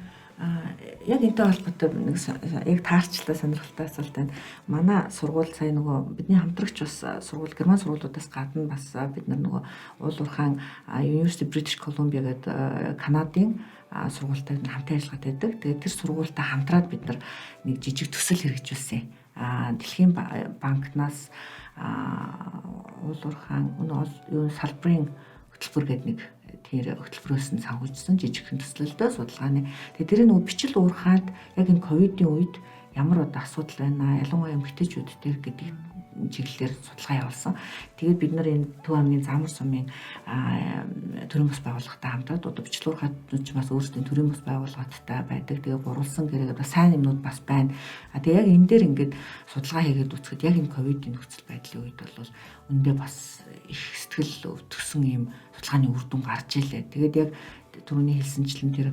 Яг энэтэй холбоотой нэг яг таарчлаа сонирхолтой асуулт байна. Манай сургууль сая нөгөө бидний хамтрагч бас сургууль герман сургуулиудаас гадна бас бид нар нөгөө уул уурхаан University British Columbia гэдэг Канадын сургуультай хамтын ажиллагаатай байдаг. Тэгээд тэр сургуультай хамтраад бид нар нэг жижиг төсөл хэрэгжүүлсэн. Дэлхийн банкнаас уул уурхаан юу салбарын хөтөлбөр гэдэг нэг тэр хөтөлбөрөөс нь санхүүжсэн жижигхэн төслөлтөө судалгааны. Тэгээ тэр нөгөө бичил уурхаад яг энэ ковидын үед ямар одоо асуудал байна, ялангуяа эмэгтэйчүүд дээр гэдэг чиглэлээр судалгаа явуулсан. Тэгээд бид нар энэ Төв аймгийн Замар сумын төрийн бас байгууллагатай хамтраад одоо бичил уурхаатнууд ч бас өөрсдийн төрийн бас байгууллагатай байдаг. Тэгээ гурвалсан гэрээгээ бас сайн юмнууд бас байна. Тэгээ яг энэ дээр ингээд судалгаа хийгээд үзэхэд яг энэ ковидын нөхцөл байдлын үед бол үндэ бас их сэтгэл өвтгсөн юм судалгааны үр дүн гарч илээ. Тэгээд яг түрүүний хэлсэнчлэн тэр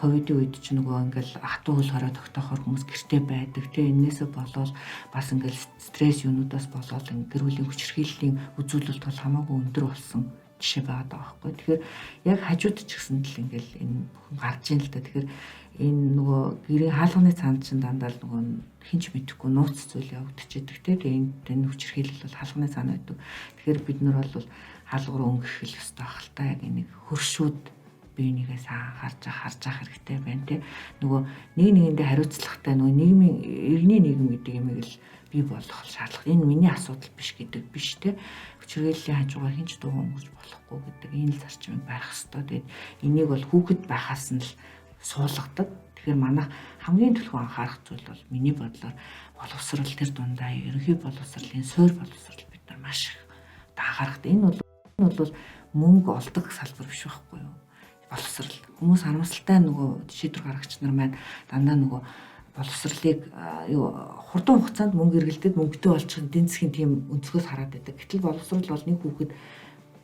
ковидын үед ч нөгөө ингээл хатуу хөл хорой тогтоохоор хүмүүс гэрте байдаг. Тэ энээсээ болоод бас ингээл стресс юунуудаас болоод гэр бүлийн хүчирхийллийн үзүүлэлт бол хамаагүй өндөр болсон жишээ байгаа даа байхгүй. Тэгэхээр яг хажууд ч гэсэн л ингээл энэ бүхэн гарч ийн л да. Тэгэхээр энэ нөгөө гэрийн хаалганы цаанд чинь дандаа л нөгөө хинч мэдэхгүй нууц зүйл явагдчихэдэг те. Тэгээ энэ хүчирхийлэл бол хаалганы цаана байдаг. Тэгэхээр бид нар бол хаалга руу өнгөх хэл ёстой байх л та. Яг энийг хөршүүд бие нэгээс анхаарч харж ах хэрэгтэй байна те. Нөгөө нэг нэгэндээ хариуцлагатай нөгөө нийгмийн иргэний нийгэм гэдэг юмыг л бий болгох шаардлага. Энэ миний асуудал биш гэдэг биш те. Хүчирхийллийн хажуугаар хинч дуу өнгөрч болохгүй гэдэг энэ л зарчмыг барих ёстой. Тэгээд энийг бол хүүхэд байхаас нь л суулгадаг. Тэгэхээр манайх хамгийн түлхүү анхаарах зүйл бол миний бодлоор боловсрал тэр дундаа ерөнхий боловсролын суур боловсрал бид нар маш их анхаарах. Энэ бол мөнгө олдог салбар биш байхгүй юу? Боловсрал. Хүмүүс харамсалтай нөгөө шийдвэр гаргагч нар маань дандаа нөгөө боловсролыг юу хурдан хугацаанд мөнгө эргэлдээд мөнгөтэй болчих эдийн засгийн тийм өнцгөөс хараад байдаг. Гэтэл боловсрал бол нэг хүүхэд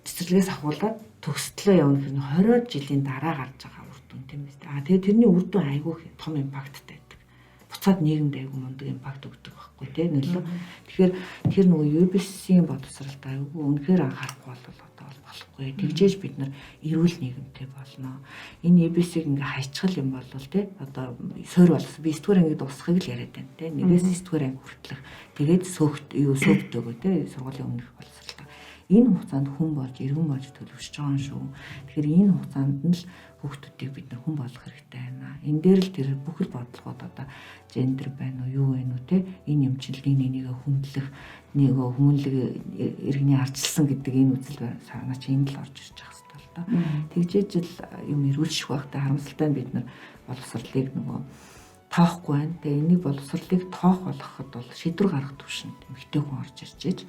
цэцэрлэгээс ахуулаад төгсдлөө явна гэхээр 20 жилийн дараа гарч байгаа үр дүн тийм ээ. Тэгээд тэрний үр дүн айгүй том импакттай байдаг. Буцаад нийгэмд айгүй мундаг импакт өгдөг байхгүй тийм нөлөө. Тэгэхээр тэр нөгөө UBC-ийн боловсралд айгүй үнэхээр анхаарахгүй бол болохгүй. Тэгжээж бид нар эрүүл нийгэмтэй болно. Энэ EBC-г ингээ хайчгал юм бол тий одоо суур болсон. Би 9-р ангид дуусахыг л яриад байна тий. Нэгээс 9-р анги хүртэлх. Тэгээд сөөхт юу сөөвдөгөө тий сургуулийн өмнөх боловсрал. Энэ хугацаанд хүн болж иргэн болж төлөвшөж байгаа юм шүү. Тэгэхээр энэ хугацаанд нь л хүүхдүүдийг бид нар хүн болгох хэрэгтэй байна. Энэ дээр л тэр бүхэл бодлогод одоо гендер байна уу, юу байна уу те энэ юм чинь нэг нэгээ хүндлэх, нэг хүмүүнлэг иргэний ардчилсан гэдэг энэ үзэл санаа чинь энд л орж ирж байгаа хэрэгтэй л доо. Тэгжээж л юм эргүүлших байхтай харамсалтай нь бид нар боловсролыг нөгөө тоохгүй байна. Тэгээ энийг боловсролыг тоох болгоход бол шийдвэр гаргах түвшинд эмэгтэй хүн орж ирж ээж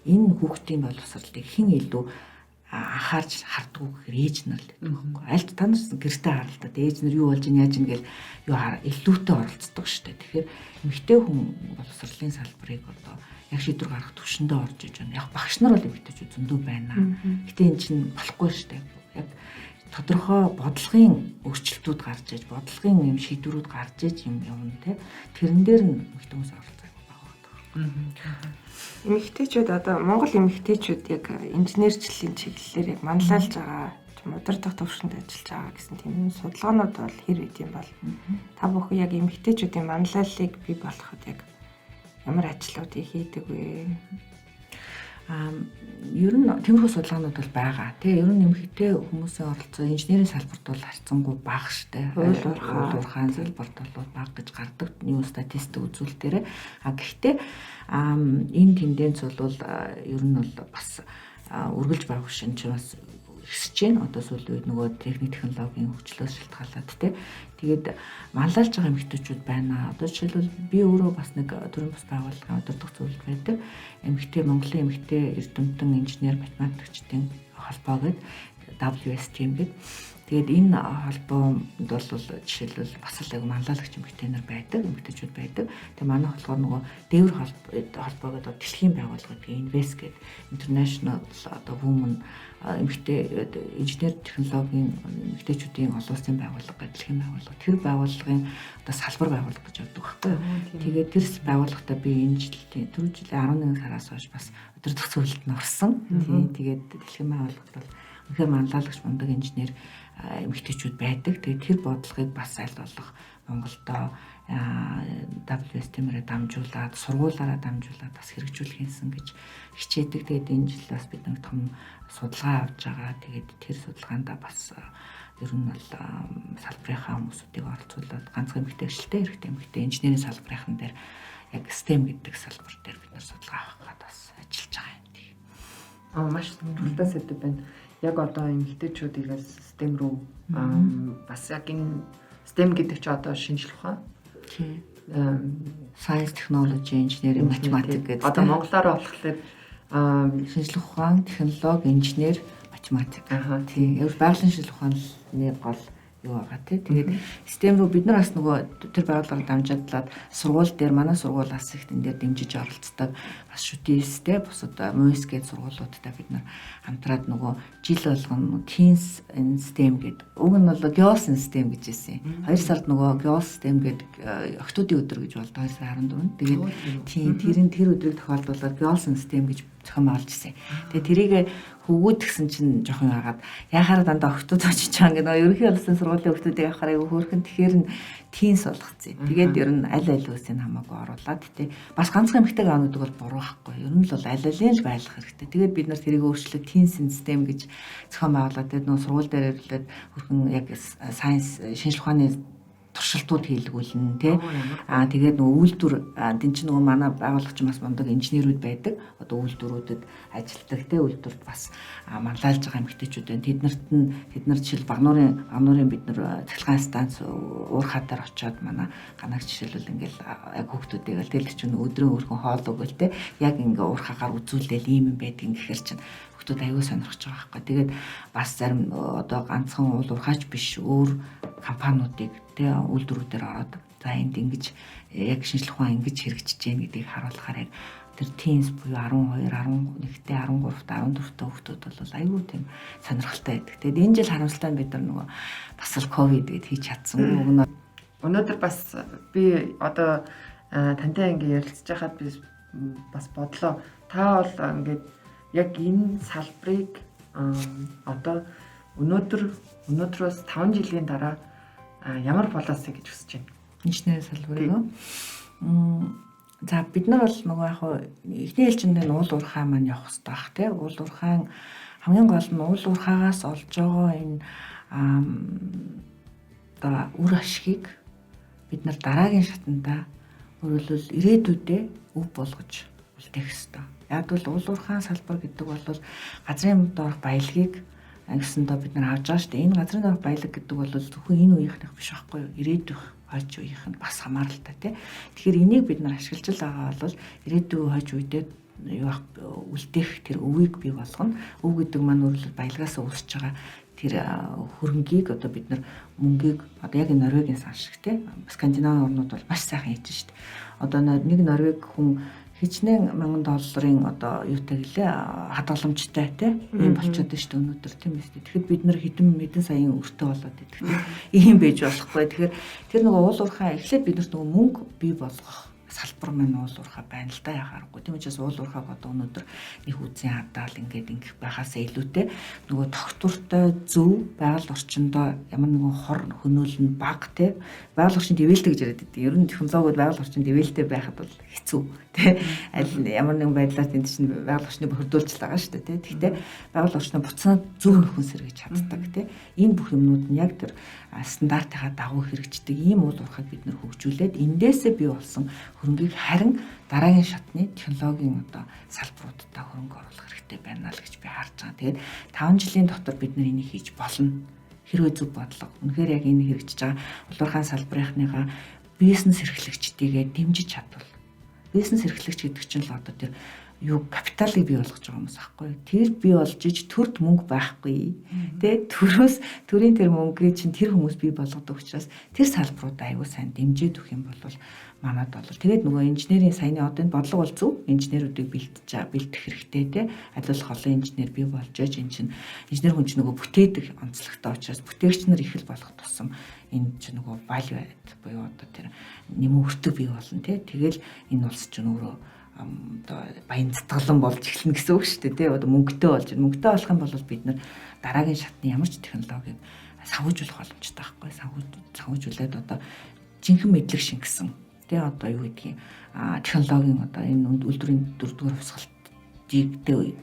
энэ хүүхдийн боловсролыг хэн илүү анхаарч хардггүй гэхээр ээж нар л гэдэг байхгүй. Альт та нар гэртээ харал та. Ээж нар юу болж ийн яаж ин гээл юу илүүтэй оролцдог штэ. Тэгэхээр эмэгтэй хүн боловсролын салбарыг одоо яг шийдвэр гаргах түвшиндээ орж иж байна. Яг багш нар бол эмэгтэйчүүд зөндөө байна. Гэтэ эн чинь болохгүй штэ. Яг тодорхой бодлогын өөрчлөлтүүд гарч иж, бодлогын юм шийдвэрүүд гарч иж юм явна те. Тэрэн дээр нь эмэгтэй хүмүүс оролцоо айгүй бага байна. Эмэгтэйчүүд одоо Монгол эмэгтэйчүүд яг инженерчлэлийн чиглэлээр яг манлайлж байгаа, удирдах төвшөнд ажиллаж байгаа гэсэн тийм судалгаанууд бол хэр байд юм бол та бүхэн яг эмэгтэйчүүдийн манлайллыг бий болгоход яг ямар ажлуудыг хийдэг вэ? Ер нь тиймэрхүү судалгаанууд бол байгаа. Тэ ер нь эмэгтэй хүмүүсийн оролцоо инженерийн салбарт бол харьцангуй бага штэ. Уул уурхайн салбарт бол бага гэж гардаг. Юу статистик үзүүлэлтээрээ. А гэхдээ энэ тенденц бол ер нь бол бас үргэлж байгаа шин чинь бас ихсэж байна. Одоо сүүлийн үед нөгөө техник технологийн хөгжлөөс шалтгаалаад тэ. Тэгээд манлайлж байгаа эмэгтэйчүүд байна. Одоо жишээлбэл би өөрөө бас нэг төрийн бус байгууллагын удирдах зөвлөлд байдаг. Эмэгтэй Монголын эмэгтэй эрдэмтэн инженер математикчдын холбоо гэдэг WSTM гэдэг. Тэгээд энэ холбоонд бол жишээлбэл бас л яг манлайлагч эмэгтэй нар байдаг, эмэгтэйчүүд байдаг. Тэгээд манайх болохоор нөгөө дээвэр холбоо гэдэг дэлхийн байгууллага гэдэг Invest гэдэг International одоо Women эмэгтэй инженер технологийн эмэгтэйчүүдийн олон улсын байгууллага гэдэг дэлхийн байгууллага. Тэр байгууллагын одоо салбар байгууллага гэж явдаг байхгүй юу. Тэгээд тэр байгууллагатаа би энэ жилийн түрүү жилийн 11 сараас хойш бас удирдах зөвлөлд нь орсон. Тийм тэгээд дэлхийн байгууллагад бол үнэхээр манлайлагч мундаг инженер эмэгтэйчүүд байдаг. Тэгээд тэр бодлогыг бас аль болох Монголдо WSTM-ээр дамжуулаад, сургуулаараа дамжуулаад бас хэрэгжүүлэх юмсан гэж хичээдэг. Тэгээд энэ жил бас бид нэг том судалгаа авч байгаа. Тэгээд тэр судалгаандаа бас ер нь бол салбарынхаа хүмүүсүүдийг оролцуулаад ганцхан эмэгтэй ажилттай, эрэгтэй эмэгтэй инженерийн салбарын дээр яг STEM гэдэг салбар дээр бид нар судалгаа авах гээд бас ажиллаж байгаа юм тийм. Маш сонирхолтой сэдэв байна. Яг одоо эмэгтэйчүүдийг STEM рүү бас яг энэ STEM гэдэг чинь одоо шинжлэх ухаан. Тийм. Science, Technology, Engineering, Mathematics гэдэг. Одоо монголоор болохоор шинжлэх ухаан, технологи, инженер, математик. Тийм. Яг байгалийн шинжлэх ухааны гол юу байгаа тий. Тэгээд STEM руу бид нар бас нөгөө тэр байгууллагаар дамжуулаад сургууль дээр манай сургууль бас их тэн дээр дэмжиж оролцдог. Бас шүтээстэй бусад МУС гээд сургуулиудтай бид нар хамтраад нөгөө жил болгоно Teens in STEM гээд уг нь бол Girls in STEM гэж хэлсэн. 2 сард нөгөө Girls STEM гээд охтуудын өдөр гэж болдог 2 сарын 14-нд. Тэгээд тийм тэр нь тэр өдрийг тохиолдуулаад Girls in STEM гэж зохион байгуулж ирсэн. Тэгээд тэрийг хөвгүүд гэсэн чинь жоохон яагаад яхаараа дандаа охтууд очиж байгаа ингээ нөгөө ерөнхий улсын сургуулийн охтуудыг авахаар айгүй хөөрхөн тэгэхээр нь тeenс болгоцсон. Тэгээд ер нь аль аль үсийг хамаагүй оруулаад тий. Бас ганцхан эмэгтэйг аав гэдэг бол буруу байхгүй. Ер нь л бол аль алийн л байлгах хэрэгтэй. Тэгээд бид нар тэрийг өөрчлөөд teens in STEM гэж зохион байгуулад тэгээд нөгөө сургууль дээр ирлээд хөрхөн яг science шинжлэх ухааны туршилтууд хийлгүүлнэ тий. Аа тэгээд нөгөө үйлдвэр тэн чинь нөгөө манай байгууллага чинь бас мундаг инженерүүд байдаг. Одоо үйлдвэрүүдэд ажилладаг тий үйлдвэрт бас манлайлж байгаа эмэгтэйчүүд байна. Тэднэрт нь тэд нар жишээл Багнуурын бид нар цахилгаан станц уурхаа дээр очиод манай ганаг жишээлбэл ингээл яг хүүхдүүдийг л тэгэл чинь өдрийн өрхөн хоол өгөөл тий. Яг ингээ уурхаагаар үзүүлээл ийм юм байдаг гэхэр чинь хүүхдүүд аюу сонирхож байгаа байхгүй. Тэгээд бас зарим одоо ганцхан уул уурхаач биш өөр компаниудыг тий үйлдвэрүүдээр ороод за энд ингэж яг шинжлэх ухаан ингэж хэрэгжиж гэн гэдгийг харуулахаар яг тэр teens буюу 12, 11-тэй, 13-т, 14-т хүүхдүүд бол аюу тийм сонирхолтой байдаг. Тэгээд энэ жил харамсалтай нь бид нар нөгөө бас л ковид гэд хийж чадсангүй. Өнөөдөр бас би одоо тантай ингэ ярилцж байхад би бас бодлоо. Та бол ингээд яг энэ салбарыг одоо өнөөдрөөс 5 жилийн дараа ямар болоосэй гэж хүсэж байна? Инженерийн салбарыг үү? За бид нар бол нөгөө яг эхний ээлжинд нь уул уурхай маань явах хэрэгтэй бах тий. Уул уурхайн хамгийн гол нь уул уурхаагаас олж байгаа энэ одоо үр ашгийг бид нар дараагийн шатанда өөрөлдвөл ирээдүйдээ өв болгож үлдээх ёстой. Яг бол уул уурхайн салбар гэдэг бол газрын доорх баялагийг гэсэндээ бид нар авч байгаа шүү дээ. Энэ газрын доорх баялаг гэдэг бол зөвхөн энэ үеийнхнийх биш байхгүй юу? Ирээдүйх хойч үеийнх нь бас хамааралтай тий. Тэгэхээр энийг бид нар ашиглаж л байгаа бол ирээдүйн хойч үедээ юу үлдээх тэр өвийг бий болгоно. Өв гэдэг маань өөрөлдөл баялагаас үүсэж байгаа тэр хөрөнгийг одоо бид нар мөнгийг одоо яг энэ Норвегийн сан шиг тий. Скандинавын орнууд бол маш сайхан хийж шүү дээ. Одоо нэг Норвег хүн хичнээн $1000 одоо юутай гэлээ хадгаламжтай тий ийм болчиход байна шүү дээ өнөөдөр тийм үү. Тэгэхэд бид нар хэдэн саяын өртөө болоод идэх тий. Ийм байж болохгүй. Тэгэхээр тэр нөгөө уул уурхай эхлээд бид нарт нөгөө мөнгө бий болгох Салбар маань уул уурхай байна л да, яхаарахгүй. Тийм учраас уул уурхайг одоо өнөөдөр нэг үзэн хадаал ингээд ингэх байхаасаа илүүтэй нөгөө тогтвортой зөв байгаль орчиндөө ямар нэгэн хор хөнөөл нь бага те, байгаль орчинд ивэлтэй гэж яриад байдаг. Ер нь технологиуд байгаль орчинд ивэлтэй байхад бол хэцүү те. Аль ямар нэгэн байдлаар тэнд чинь байгаль орчныг бохирдуулж л байгаа шүү дээ те. Гэхдээ байгаль орчноо буцаа зөв нөхөн сэргэж чаддаг те. Энэ бүх юмнууд нь яг тэр стандартынхаа дагуу хэрэгждэг ийм уул уурхайг бид нэр хөгжүүлээд эндээсээ бий болсон хөрөнгийг харин дараагийн шатны технологийн одоо салбаруудаа хөрөнгө оруулах хэрэгтэй байна л гэж би харж байгаа. Тэгээд 5 жилийн дотор бид нар энийг хийж болно. Хэрвээ зөв бодлого. Үнэхээр яг энэ хэрэгжиж байгаа уул уурхайн салбарынхныгаа бизнес эрхлэгчдийгээ дэмжиж чадвал. Бизнес эрхлэгч гэдэг чинь л одоо тэр юу капиталыг бий болгож байгаа хүмүүс аахгүй. Тэр бий болж иж төрд мөнгө байхгүй. Тэ, төрөөс төрийн тэр мөнгийг чинь тэр хүмүүс бий болгодог учраас тэр салбаруудаа аягүй сайн дэмжиж өгөх юм бол манад бол тэгээд нөгөө инженерийн саяны одоо энэ бодлого бол зөв, инженерүүдийг бэлтгэх хэрэгтэй те. Аль болох олон инженер бий болж иж энэ чинь инженер хүн чинь нөгөө бүтээдэг онцлогтой учраас бүтээгч нар их л болох тусам энэ чинь нөгөө value add буюу одоо тэр нэмэн өртөг бий болно те. Тэгэл энэ улс чинь өөрөө одоо баян цэцгэлэн болж эхэлнэ гэсэн үг шүү дээ тий. Одоо мөнгөтэй болж мөнгөтэй болох юм бол бид нар дараагийн шатны ямар ч технологиг санхүүжүүлэх боломжтой байхгүй. Санхүүжүүлээд одоо жинхэнэ мэдлэг шингэсэн тий, одоо юу гэдгийг, технологийн одоо энэ үйлдвэрийн дөрөвдүгээр хувьсгалтыг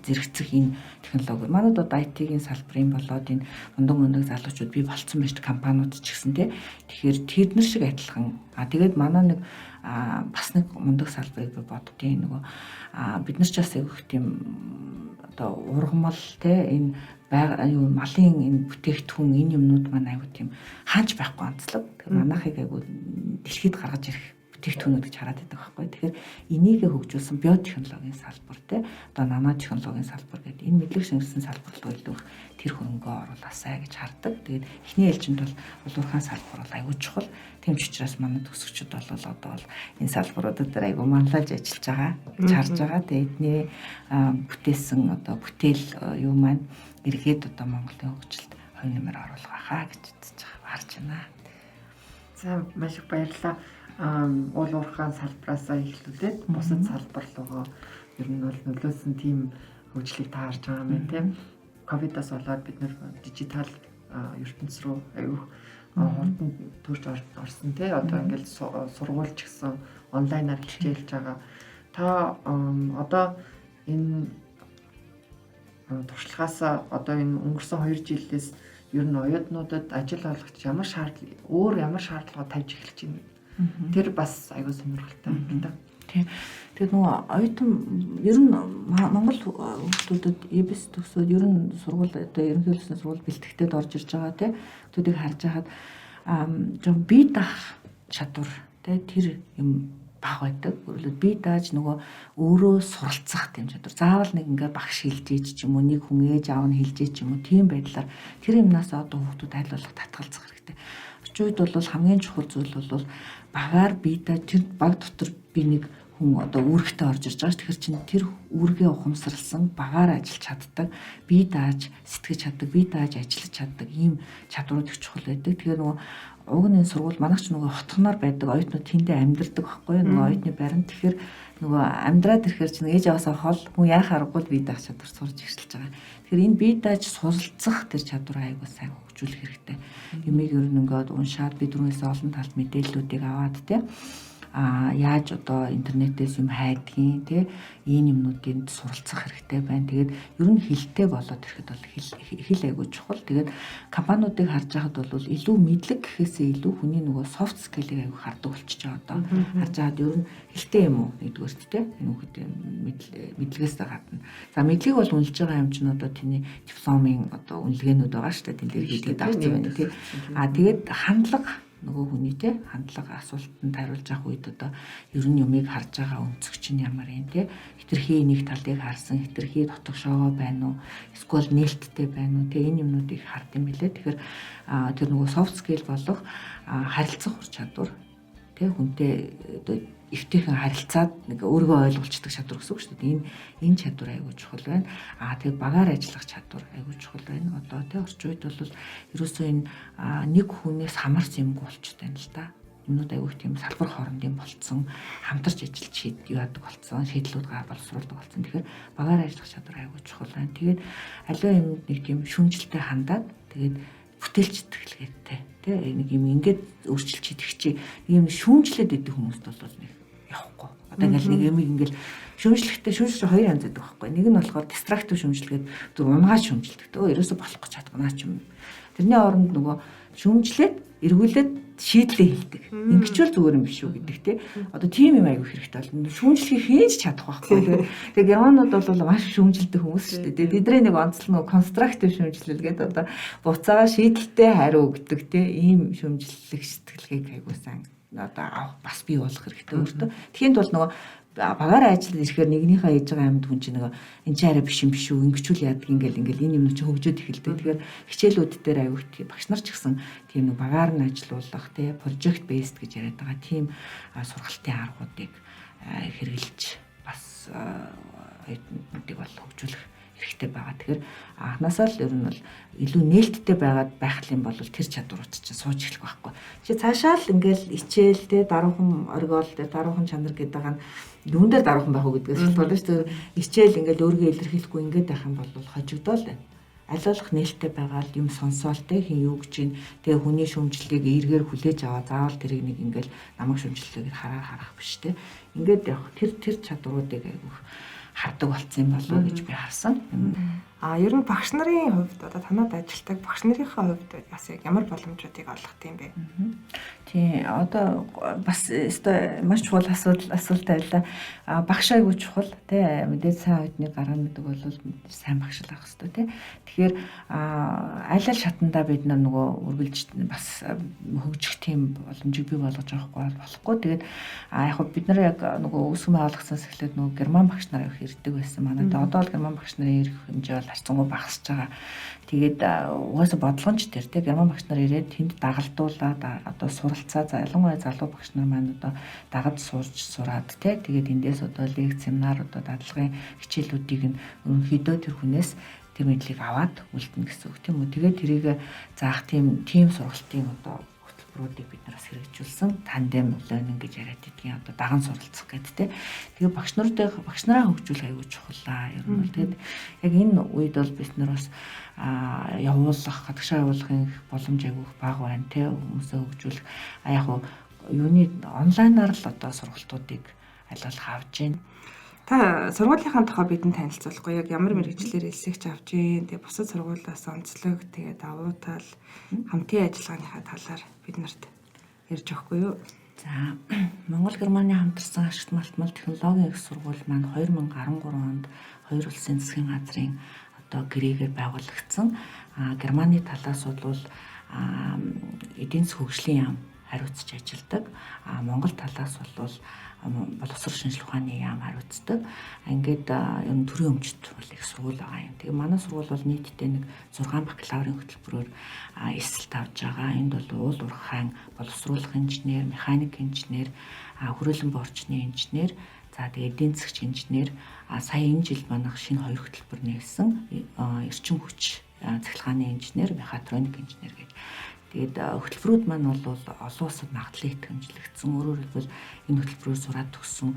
зэрэгцэх энэ технологи. Манайд одоо IT-ийн салбарын болоод энэ мундаг мундаг залуучууд бий болцсон байж компаниуд ч гэсэн тий. Тэгэхээр тэд нар шиг адилхан. Тэгээд манай нэг бас нэг мундаг салбарыг би боддیں۔ Нөгөө бид нар ч бас айгүйх тийм одоо ургамал те, энэ юу малын энэ бүтээгдэхүүн энэ юмнууд маань айгүй тийм хаач байхгүй онцлог. Тэгэхээр манайхыг айгүй дэлхийд гаргаж ирэх бүтээгдэхүүнүүд гэж хараад байдаг байхгүй. Тэгэхээр энийг хөгжүүлсэн биотехнологийн салбар те, одоо нано технологийн салбар гэдэг энэ мэдлэг шингэсэн салбар руу илүү тэр хөрөнгөө оруулаасай гэж хардаг. Тэгээд эхний ээлжинд бол уул уурхайн салбар бол айгүй чухал. Тийм ч учраас манай төгсөгчд бол одоо бол энэ салбаруудад дээр айгүй манлайлж ажиллаж байгаа гэж харж байгаа. Тэгээд эдний бүтээсэн одоо бүтээл юу маань эргээд одоо Монголын хөгжилд хувь нэмэр оруулах байхаа гэж үзэж байгаа, харж байна. За, маш их баярлалаа. Уул уурхайн салбараасаа эхлүүлээд бусад салбар руугаа ер нь бол нөлөөлсөн тийм хөгжлийг та харж байгаа юм байна тийм. Ковидоос болоод бид нэр дижитал ертөнц рүү аюух хурдан төрж орсон тий. Одоо ингээл сургууль ч гэсэн онлайнаар хичээлж байгаа. Та одоо энэ туршлагаас одоо энэ өнгөрсөн 2 жилээс ер нь оюутнуудад ажил олгогч ямар шаардлага, өөр ямар шаардлага тавьж эхэлж байна? Тэр бас аюул сонирхолтой юм да. Тийм. Тэгээд нөгөө оюутан ер нь Монгол хүмүүсүүдэд EBS төгсөөд ер нь сургууль одоо ерөнхийлөгчний сургууль бэлтгэгдээд орж ирж байгаа тий. Хүмүүсийг харж байхад жоохон бие даах чадвар тий, тэр юм бага байдаг. Өөрөлд бие дааж нөгөө өөрөө суралцах тийм чадвар. Заавал нэг ингээ багш хэлж ийж ч юм уу, нэг хүн ээж аав нь хэлж ийж ч юм уу, тийм байдлаар тэр юмнаас одоо хүүхдүүд аль болох татгалзах хэрэгтэй. Орчин үед бол хамгийн чухал зүйл бол багаар бие дааж тэр баг дотор би нэг хүн одоо үүрэгтэй орж ирж байгаа ш. Тэгэхээр чин тэр үүргээ ухамсарлсан багаар ажиллаж чаддаг, бие дааж сэтгэж чаддаг, бие дааж ажиллаж чаддаг ийм чадварууд их чухал байдаг. Тэгэхээр нөгөө уг нь энэ сургууль манайх ч нөгөө хотхноор байдаг, оюутнууд тэндээ амьдардаг байхгүй юу? Нөгөө оюутны байран. Тэгэхээр нөгөө амьдраад ирэхээр чинь ээж аваасаа хол хүн яах аргагүй л бие даах чадвар сурж эхэлж байгаа. Тэгэхээр энэ бие дааж суралцах тэр чадвараа аягүй сайн хөгжүүлэх хэрэгтэй. Юмыг ер нь ингээд уншаад би түрүүнээс олон талд мэдээллүүдийг аваад те, яаж одоо интернетээс юм хайдгийн те, ийм юмнуудыг суралцах хэрэгтэй байна. Тэгээд ер нь хэлтэй болоод ирэхэд бол хэл айгүй чухал. Тэгээд компаниудыг харж байхад бол илүү мэдлэг гэхээсээ илүү хүний нөгөө soft skill-ийг айгүй хардаг болчихж байгаа одоо. Харж байхад ер нь хэлтэй юм уу нэгдүгээрт те, энэ хүүхэд мэдлэгээс гадна. За, мэдлэг бол үнэлж байгаа юм чинь одоо тэний дипломын одоо үнэлгээнүүд байгаа шүү дээ. Тэн дээр хийдэг давцсан байна те. Тэгээд хандлага нөгөө хүний те, хандлага, асуултанд хариулж авах үед одоо ер нь юмыг харж байгаа өнцөг чинь ямар юм те, хэтэрхий нэг талыг харсан, хэтэрхий дотогшоогоо байна уу, эсвэл нээлттэй байна уу те, энэ юмнуудыг хард юм билээ. Тэгэхээр тэр нөгөө soft skill болох харилцах ур чадвар те, хүнтэй одоо эвтэйхэн харилцаад нэг өөрийгөө ойлгуулцдаг чадвар гэсэн үг шүү дээ. Энэ чадвар айгүй чухал байна. Тэгээд багаар ажиллах чадвар айгүй чухал байна. Одоо тэ орчин үед бол ерөөсөө энэ нэг хүнээс хамаарсан юмгүй болчиход байна л да. Юмнууд айгүй тийм салбар хоорондын болцсон, хамтарч ажиллаж яадаг болцсон, шийдлүүд боловсруулдаг болцсон. Тэгэхээр багаар ажиллах чадвар айгүй чухал байна. Тэгээд аливаа юмд нэг тийм шүүмжлэлтэй хандаад тэгээд бүтээлч сэтгэлгээтэй тий нэг юм ингээд өөрчилж идэх чи нэг юм шүүмжлээд идэх хүмүүст бол нэг явахгүй. Одоо ингээл нэг юм ингээл шүүмжлэхдээ шүүмжлэх хоёр янз байдаг байхгүй. Нэг нь болохоор дистрактив шүүмжлэгээд зүр унгаа шүүмжлэдэг. Өө ерөөсө болохгүй чадгана ч юм. Тэрний оронд нөгөө шүүмжлээд эргүүлээд шийдлээ хэлдэг. Ингэчвэл зүгээр юм биш үү гэдэг те. Одоо тийм юм айгүй хэрэгтэй болно. Шүүмжлэхийг хийж чадах байхгүй. Тэгээ германууд бол маш шүүмжилдэг хүмүүс шүү дээ. Тэдний нэг онцлог нөгөө конструктив шүүмжлэл гэдэг одоо буцаага шийдэлтэй хариу өгдөг те. Ийм шүүмжлэх сэтгэлгээг айгүй сайн одоо авах бас бий болох хэрэгтэй өөртөө. Тэгэхэд бол нөгөө багаараа ажиллаж ирэхээр нэгнийхээ хийж байгаа юмд хүн чинь нөгөө энэ ч арай биш юм биш үү, ингэчүүл яадаг ингээл ингээл энэ юм чинь хөгжөөд эхэлдэг. Тэгэхээр хичээлүүд дээр аюу багш нар ч гэсэн тийм нэг багаар нь ажиллуулах тий project based гэж яриад байгаа тийм сургалтын аргуудыг хэрэглэж бас оюутнуудыг бол хөгжүүлэх хэрэгтэй байгаа. Тэгэхээр анхнаасаа л ер нь бол илүү нээлттэй байгаад байх юм бол тэр чадварууд чинь сууж эхлэх байхгүй. Чи цаашаа л ингээл ичээл те даруухан оргиол те даруухан чанар гэдэг байгаа нь юун дээр даруухан байх уу гэдгээс шалтгаална шүү дээ. Ичээл ингээл өөрийгөө илэрхийлэхгүй ингээд байх юм бол хожигдоол байна. Аль болох нээлттэй байгаа л юм сонсоол те хин юу гэж чинь тэгээ хүний шүүмжлэлийг эргээр хүлээж аваа заавал тэрийг нэг ингээл намайг шүүмжлэлээ гэж хараар харах биш те. Ингээд явах тэр чадваруудыг айгүйх хардаг болсон юм болов уу гэж би харсан. А ер нь багш нарын хувьд одоо танад ажилладаг багш нарынхаа хувьд бас яг ямар боломжуудыг олгох юм бэ? Тийм одоо бас өстой маш чухал асуулт байлаа. А багш айгүй чухал тий мэдээж сайн оюутныг гаргана гэдэг бол сайн багш л авах хэрэгтэй тий. Тэгэхээр аль аль шатандаа бид нар нөгөө үргэлж бас хөгжих тийм боломжийг бий болгож авахгүй болохгүй. Тэгээд яг бид нар яг нөгөө үүсгэн байгуулагдсанаас эхлээд нөгөө герман багш нар их ирдэг байсан манай. Тэгээд одоо л герман багш нарын ирэх хэмжээ бол харьцангуй багасж байгаа. Тэгээд угаасаа бодлогонч тэр тий герман багш нар ирээд тэнд дагалдуулаад одоо суралцаа ялангуяа залуу багш нар маань одоо дагаж сурж сураад тий тэгээд эндээс одоо лекц семинар одоо дадлагын хичээлүүдийг нь ерөнхийдөө тэр хүнээс тэр мэдлийг аваад үлдэнэ гэсэн үг тийм үү. Тэгээд тэрийг заах тийм сургалтын одоо хөтөлбөрүүдийг бид нар бас хэрэгжүүлсэн. Тандем learning гэж яриад идэгэн одоо даган суралцах гэдэг тий. Тэгээ багш нараа хөгжүүлэх аюул чухал аа. Ер нь бол тэгээд яг энэ үед бол бид нар бас явуулах, гадагшаа явуулахын боломж айгүйх бага байна тий. Хүмүүсээ хөгжүүлэх яг хуу юуны онлайнаар л одоо сургалтуудыг аль болох авч байна. Та сургуулийнхаа тухай бидэнд танилцуулахгүй яг ямар мэргэжлээр элсэгч авч гин тэгээ бусад сургуулиас онцлог тэгээ давуу тал хамтын ажиллагааныхаа талаар бид нарт ярьж өгөхгүй юу? За Монгол Германы хамтарсан ашигт малтмал технологийн их сургууль маань 2013 онд хоёр улсын засгийн газрын одоо гэрээгээр байгуулагдсан. Германы талаас бол эдийн засгийн хөгжлийн яам хариуцж ажилладаг. Монгол талаас бол боловсрол шинжилгээ ухааны яам хариуцдаг. Ингээд ер нь төрийн өмчт бол их сургууль байгаа юм. Тэгээ манай сургууль бол нийтдээ нэг 6 бакалаврын хөтөлбөрөөр эсэлт авч байгаа. Энд бол уул уурхайн боловсруулах инженер, механик инженер, хүрээлэн боорчны инженер, за тэгээ эдийн засгч инженер, сая энэ жил манайх шинэ 2 хөтөлбөр нээсэн. Эрчим хүч цахилгааны инженер, мехатроник инженер гэж. Тэгээд хөтөлбөрүүд маань бол олон улсад магадлал итгэмжлэгдсэн. Өөрөөр хэлбэл энэ хөтөлбөрөөр сураад төгссөн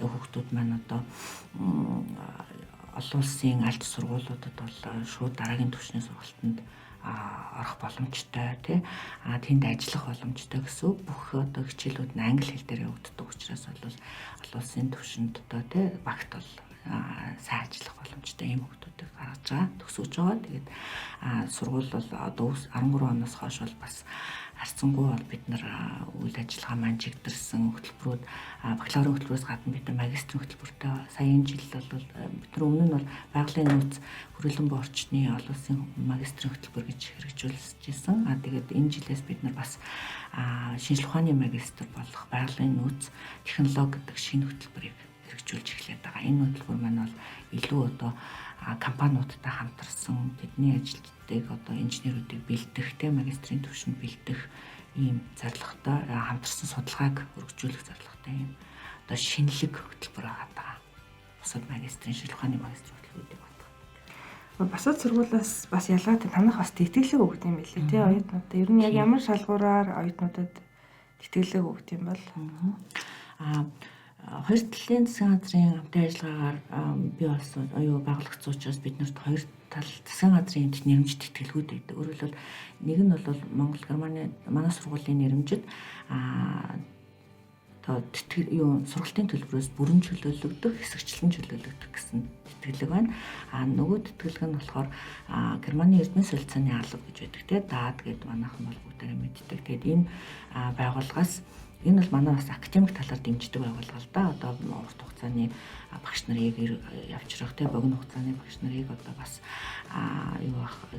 хүүхдүүд маань одоо олон улсын аль сургуулиудад бол шууд дараагийн түвшний сургалтанд орох боломжтой тий. Тэнд ажиллах боломжтой гэсэн үг. Бүх одоо хичээлүүд нь англи хэл дээр явагддаг учраас бол олон улсын түвшинд одоо тий багт бол сайн ажиллах боломжтой ийм хүүхдүүдийг гаргаж байгаа, төсөж байгаа. Тэгээд сургууль бол одоо 13 оноос хойш бол бас харьцангуй бол бид нар үйл ажиллагаа маань чигдэрсэн хөтөлбөрүүд бакалаврын хөтөлбөрөөс гадна бид нар магистрийн хөтөлбөртэй сая энэ жил бол бид нар өмнө нь бол байгалийн нөөц хүрээлэн боорчны олон улсын магистрийн хөтөлбөр гэж хэрэгжүүлжсэн. Тэгээд энэ жилээс бид нар бас шинжлэх ухааны магистр болох байгалийн нөөц технологи гэдэг шинэ хөтөлбөрийг хэрэгжүүлж эхлээд байгаа. Энэ хөтөлбөр маань бол илүү одоо компаниудтай хамтарсан тэдний ажилтдыг одоо инженерүүдийг бэлдэх, тэ магистрийн түвшинд бэлдэх ийм зорилготой хамтарсан судалгааг өргөжүүлэх зорилготой ийм одоо шинэлэг хөтөлбөр байгаа. Бусад магистрийн шинжлэх ухааны магистрийн хөтөлбөрүүдийг бодох. Бусад сургуулиас бас ялгаатай танах бас тэтгэлэг өгдөг юм билээ тий оюутнуудад. Ер нь яг ямар шалгуураар оюутнуудад Тэтгэлэг өгд юм бол Хоёр талын засгийн газрын хамтын ажиллагаагаар бий болсон байгуулагдсан учраас бид нарт хоёр тал засгийн газрын энд нэрмж тэтгэлгүүд байдаг. Өөрөөр хэлбэл нэг нь бол Монгол Германы манай сургуулийн нэрмжид одоо тэтгэл сургалтын төлбөрөөс бүрэн чөлөөлөгдөх, хэсэгчлэн чөлөөлөгдөх гэсэн тэтгэлэг байна. А нөгөө тэтгэлэг нь болохоор Германы эрдэнэ солилцооны алба гэж байдаг те ДААД гэдэг манайхан бол бүгдээрээ мэддэг. Тэгээд энэ байгууллагаас энэ бол манай бас академик талаар дэмждэг байгууллага л да. Одоо урт хугацааны багш нарыг явуулах те богино хугацааны багш нарыг одоо бас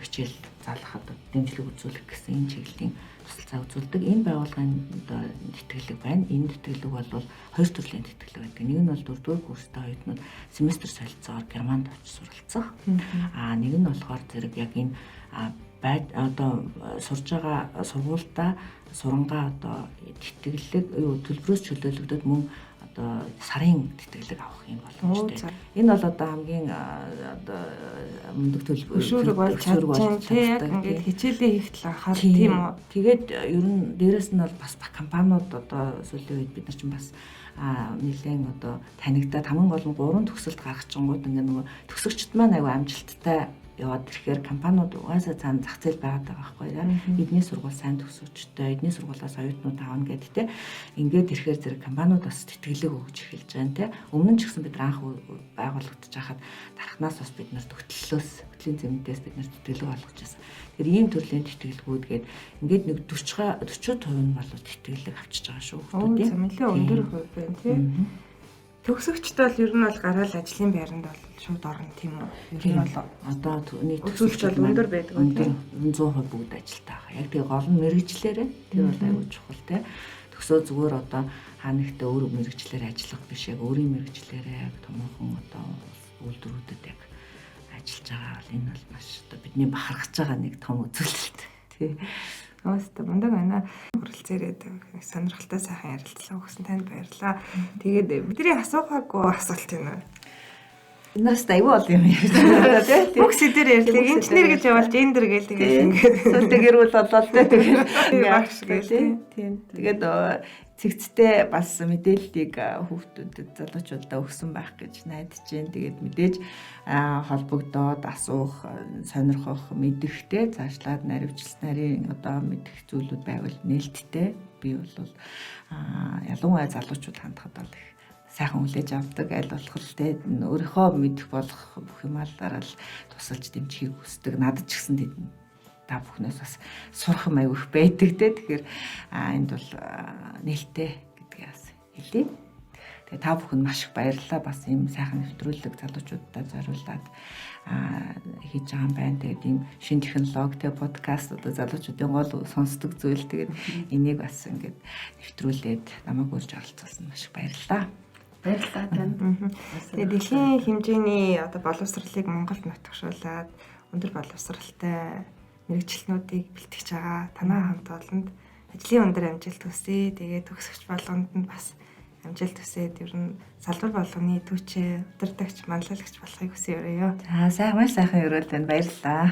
хичээл заалах одоо дэмжлэг үзүүлэх гэсэн энэ чиглэлийн тусалцаа үзүүлдэг. Энэ байгууллагын одоо тэтгэлэг байна. Энэ тэтгэлэг бол хоёр төрлийн тэтгэлэг байдаг. Нэг нь бол дөрөвдүгээр курстай оюутнууд семестр солилцоогоор Германд очиж суралцах. Аа нэг нь болохоор зэрэг яг энэ одоо сурж байгаа сургуультай сурангаа одоо тэтгэлэг төлбөрөөс чөлөөлөгдөд мөн одоо сарын тэтгэлэг авах юм боломжтой. Энэ бол одоо хамгийн одоо мундаг төлбөр өшөөрөг болж чадчих тий яг ингээд хичээлээ хийх тал анхаарал тийм үү. Тэгээд ер нь дээрэс нь бол бас компаниуд одоо сүүлийн үед бид нар чинь бас нэлээд одоо танигдаад хамгийн гол нь 3 төгсөлт гаргachингууд ингээд нөгөө төгсөгчд маань аюу амжилттай яваад ирэхээр компаниуд угаасаа цаана зах зээл байгаад байгаа байхгүй яа. Эдний сургууль сайн төгсөгчтэй, эдний сургуулиас оюутнууд авна гэдэг те. Ингээд ирэхээр зэрэг компаниуд бас тэтгэлэг өгч эхэлж байна те. Өмнө нь ч гэсэн бид нар анх байгуулагдаж байхад дархнаас бас бид нар хөтлөлөөс, хөтлийн зэмдээс бид нар тэтгэлэг олгож байсан. Тэгэхээр ийм төрлийн тэтгэлгүүд гээд ингээд нэг 40% нь бол тэтгэлэг авчиж байгаа шүү хүмүүс. Нэлээд өндөр хувь байна те. Төгсөгчд бол ер нь бол гараал ажлын байранд бол шууд орно тийм үү? Ер нь бол одоо нийт төгсөгч бол өндөр байдаг тийм 100% бүгд ажилтаа байгаа. Яг тэгээ гол нь мэргэжлээрээ тэр бол аюул чухал те. Төгсөө зүгээр одоо хаа нэгтээ өөр мэргэжлээр ажиллах биш яг өөрийн мэргэжлээрээ яг томоохон одоо үйлдвэрүүдэд яг ажиллаж байгаа бол энэ бол маш одоо бидний бахархаж байгаа нэг том үзүүлэлт тий. Өөстөө мундаг байна. Хүрэлцээрээд сонирхолтой сайхан ярилцлага өгсөн танд баярлалаа. Тэгээд бидний асуухаагүй асуулт юм уу? Энэс аюу бол юм ярьж байна тий. Бүх сэдвээр ярьлаа. Инженер гэж яваал гендер гээл тэгээд ингээд сүлдө гэрүүл боллоо тий. Тэгэхээр багш гээл тий. Тийм. Тэгээд цэгцтэй бас мэдээллийг хүүхдүүдэд залуучуудаа өгсөн байх гэж найдаж байна. Тэгээд мэдээж холбогдоод асуух, сонирхох, мэдэхтэй цаашлаад наривчласнарын одоо мэдэх зүйлүүд байвал нээлттэй. Би бол ялангуяа залуучууд хандхад бол их сайхан хүлээж авдаг, аль болох л те өөрийнхөө мэдэх болох бүх юмалаараа л тусалж дэмжихийг хүсдэг. Надад ч гэсэн тэд та бүхнээс бас сурах юм аягүй их байдаг те. Тэгэхээр энд бол нээлттэй гэдгийг бас хэлье. Тэгээ та бүхэнд маш их баярлалаа. Бас ийм сайхан нэвтрүүлэг залуучуудад зориулаад хийж байгаа юм байна. Тэгээд ийм шинэ технологи те подкаст одоо залуучуудын гол сонсдог зүйл. Тэгээд энийг бас ингээд нэвтрүүлээд намайг урьж оролцуулсан маш их баярлалаа. Баярлалаа танд. Тэгээд дэлхийн хэмжээний одоо боловсролыг Монголд нутагшуулад өндөр боловсралтай мэргэжилтнүүдийг бэлтгэж байгаа. Танай хамт олонд ажлын өндөр амжилт хүсье. Тэгээд төгсөгч болгонд нь бас амжилт хүсээд ер нь салбар болгоны түүчээ, удирдагч, манлайлагч болохыг хүсье өрөөё. За сайн маш сайхан өрөөл танд баярлалаа.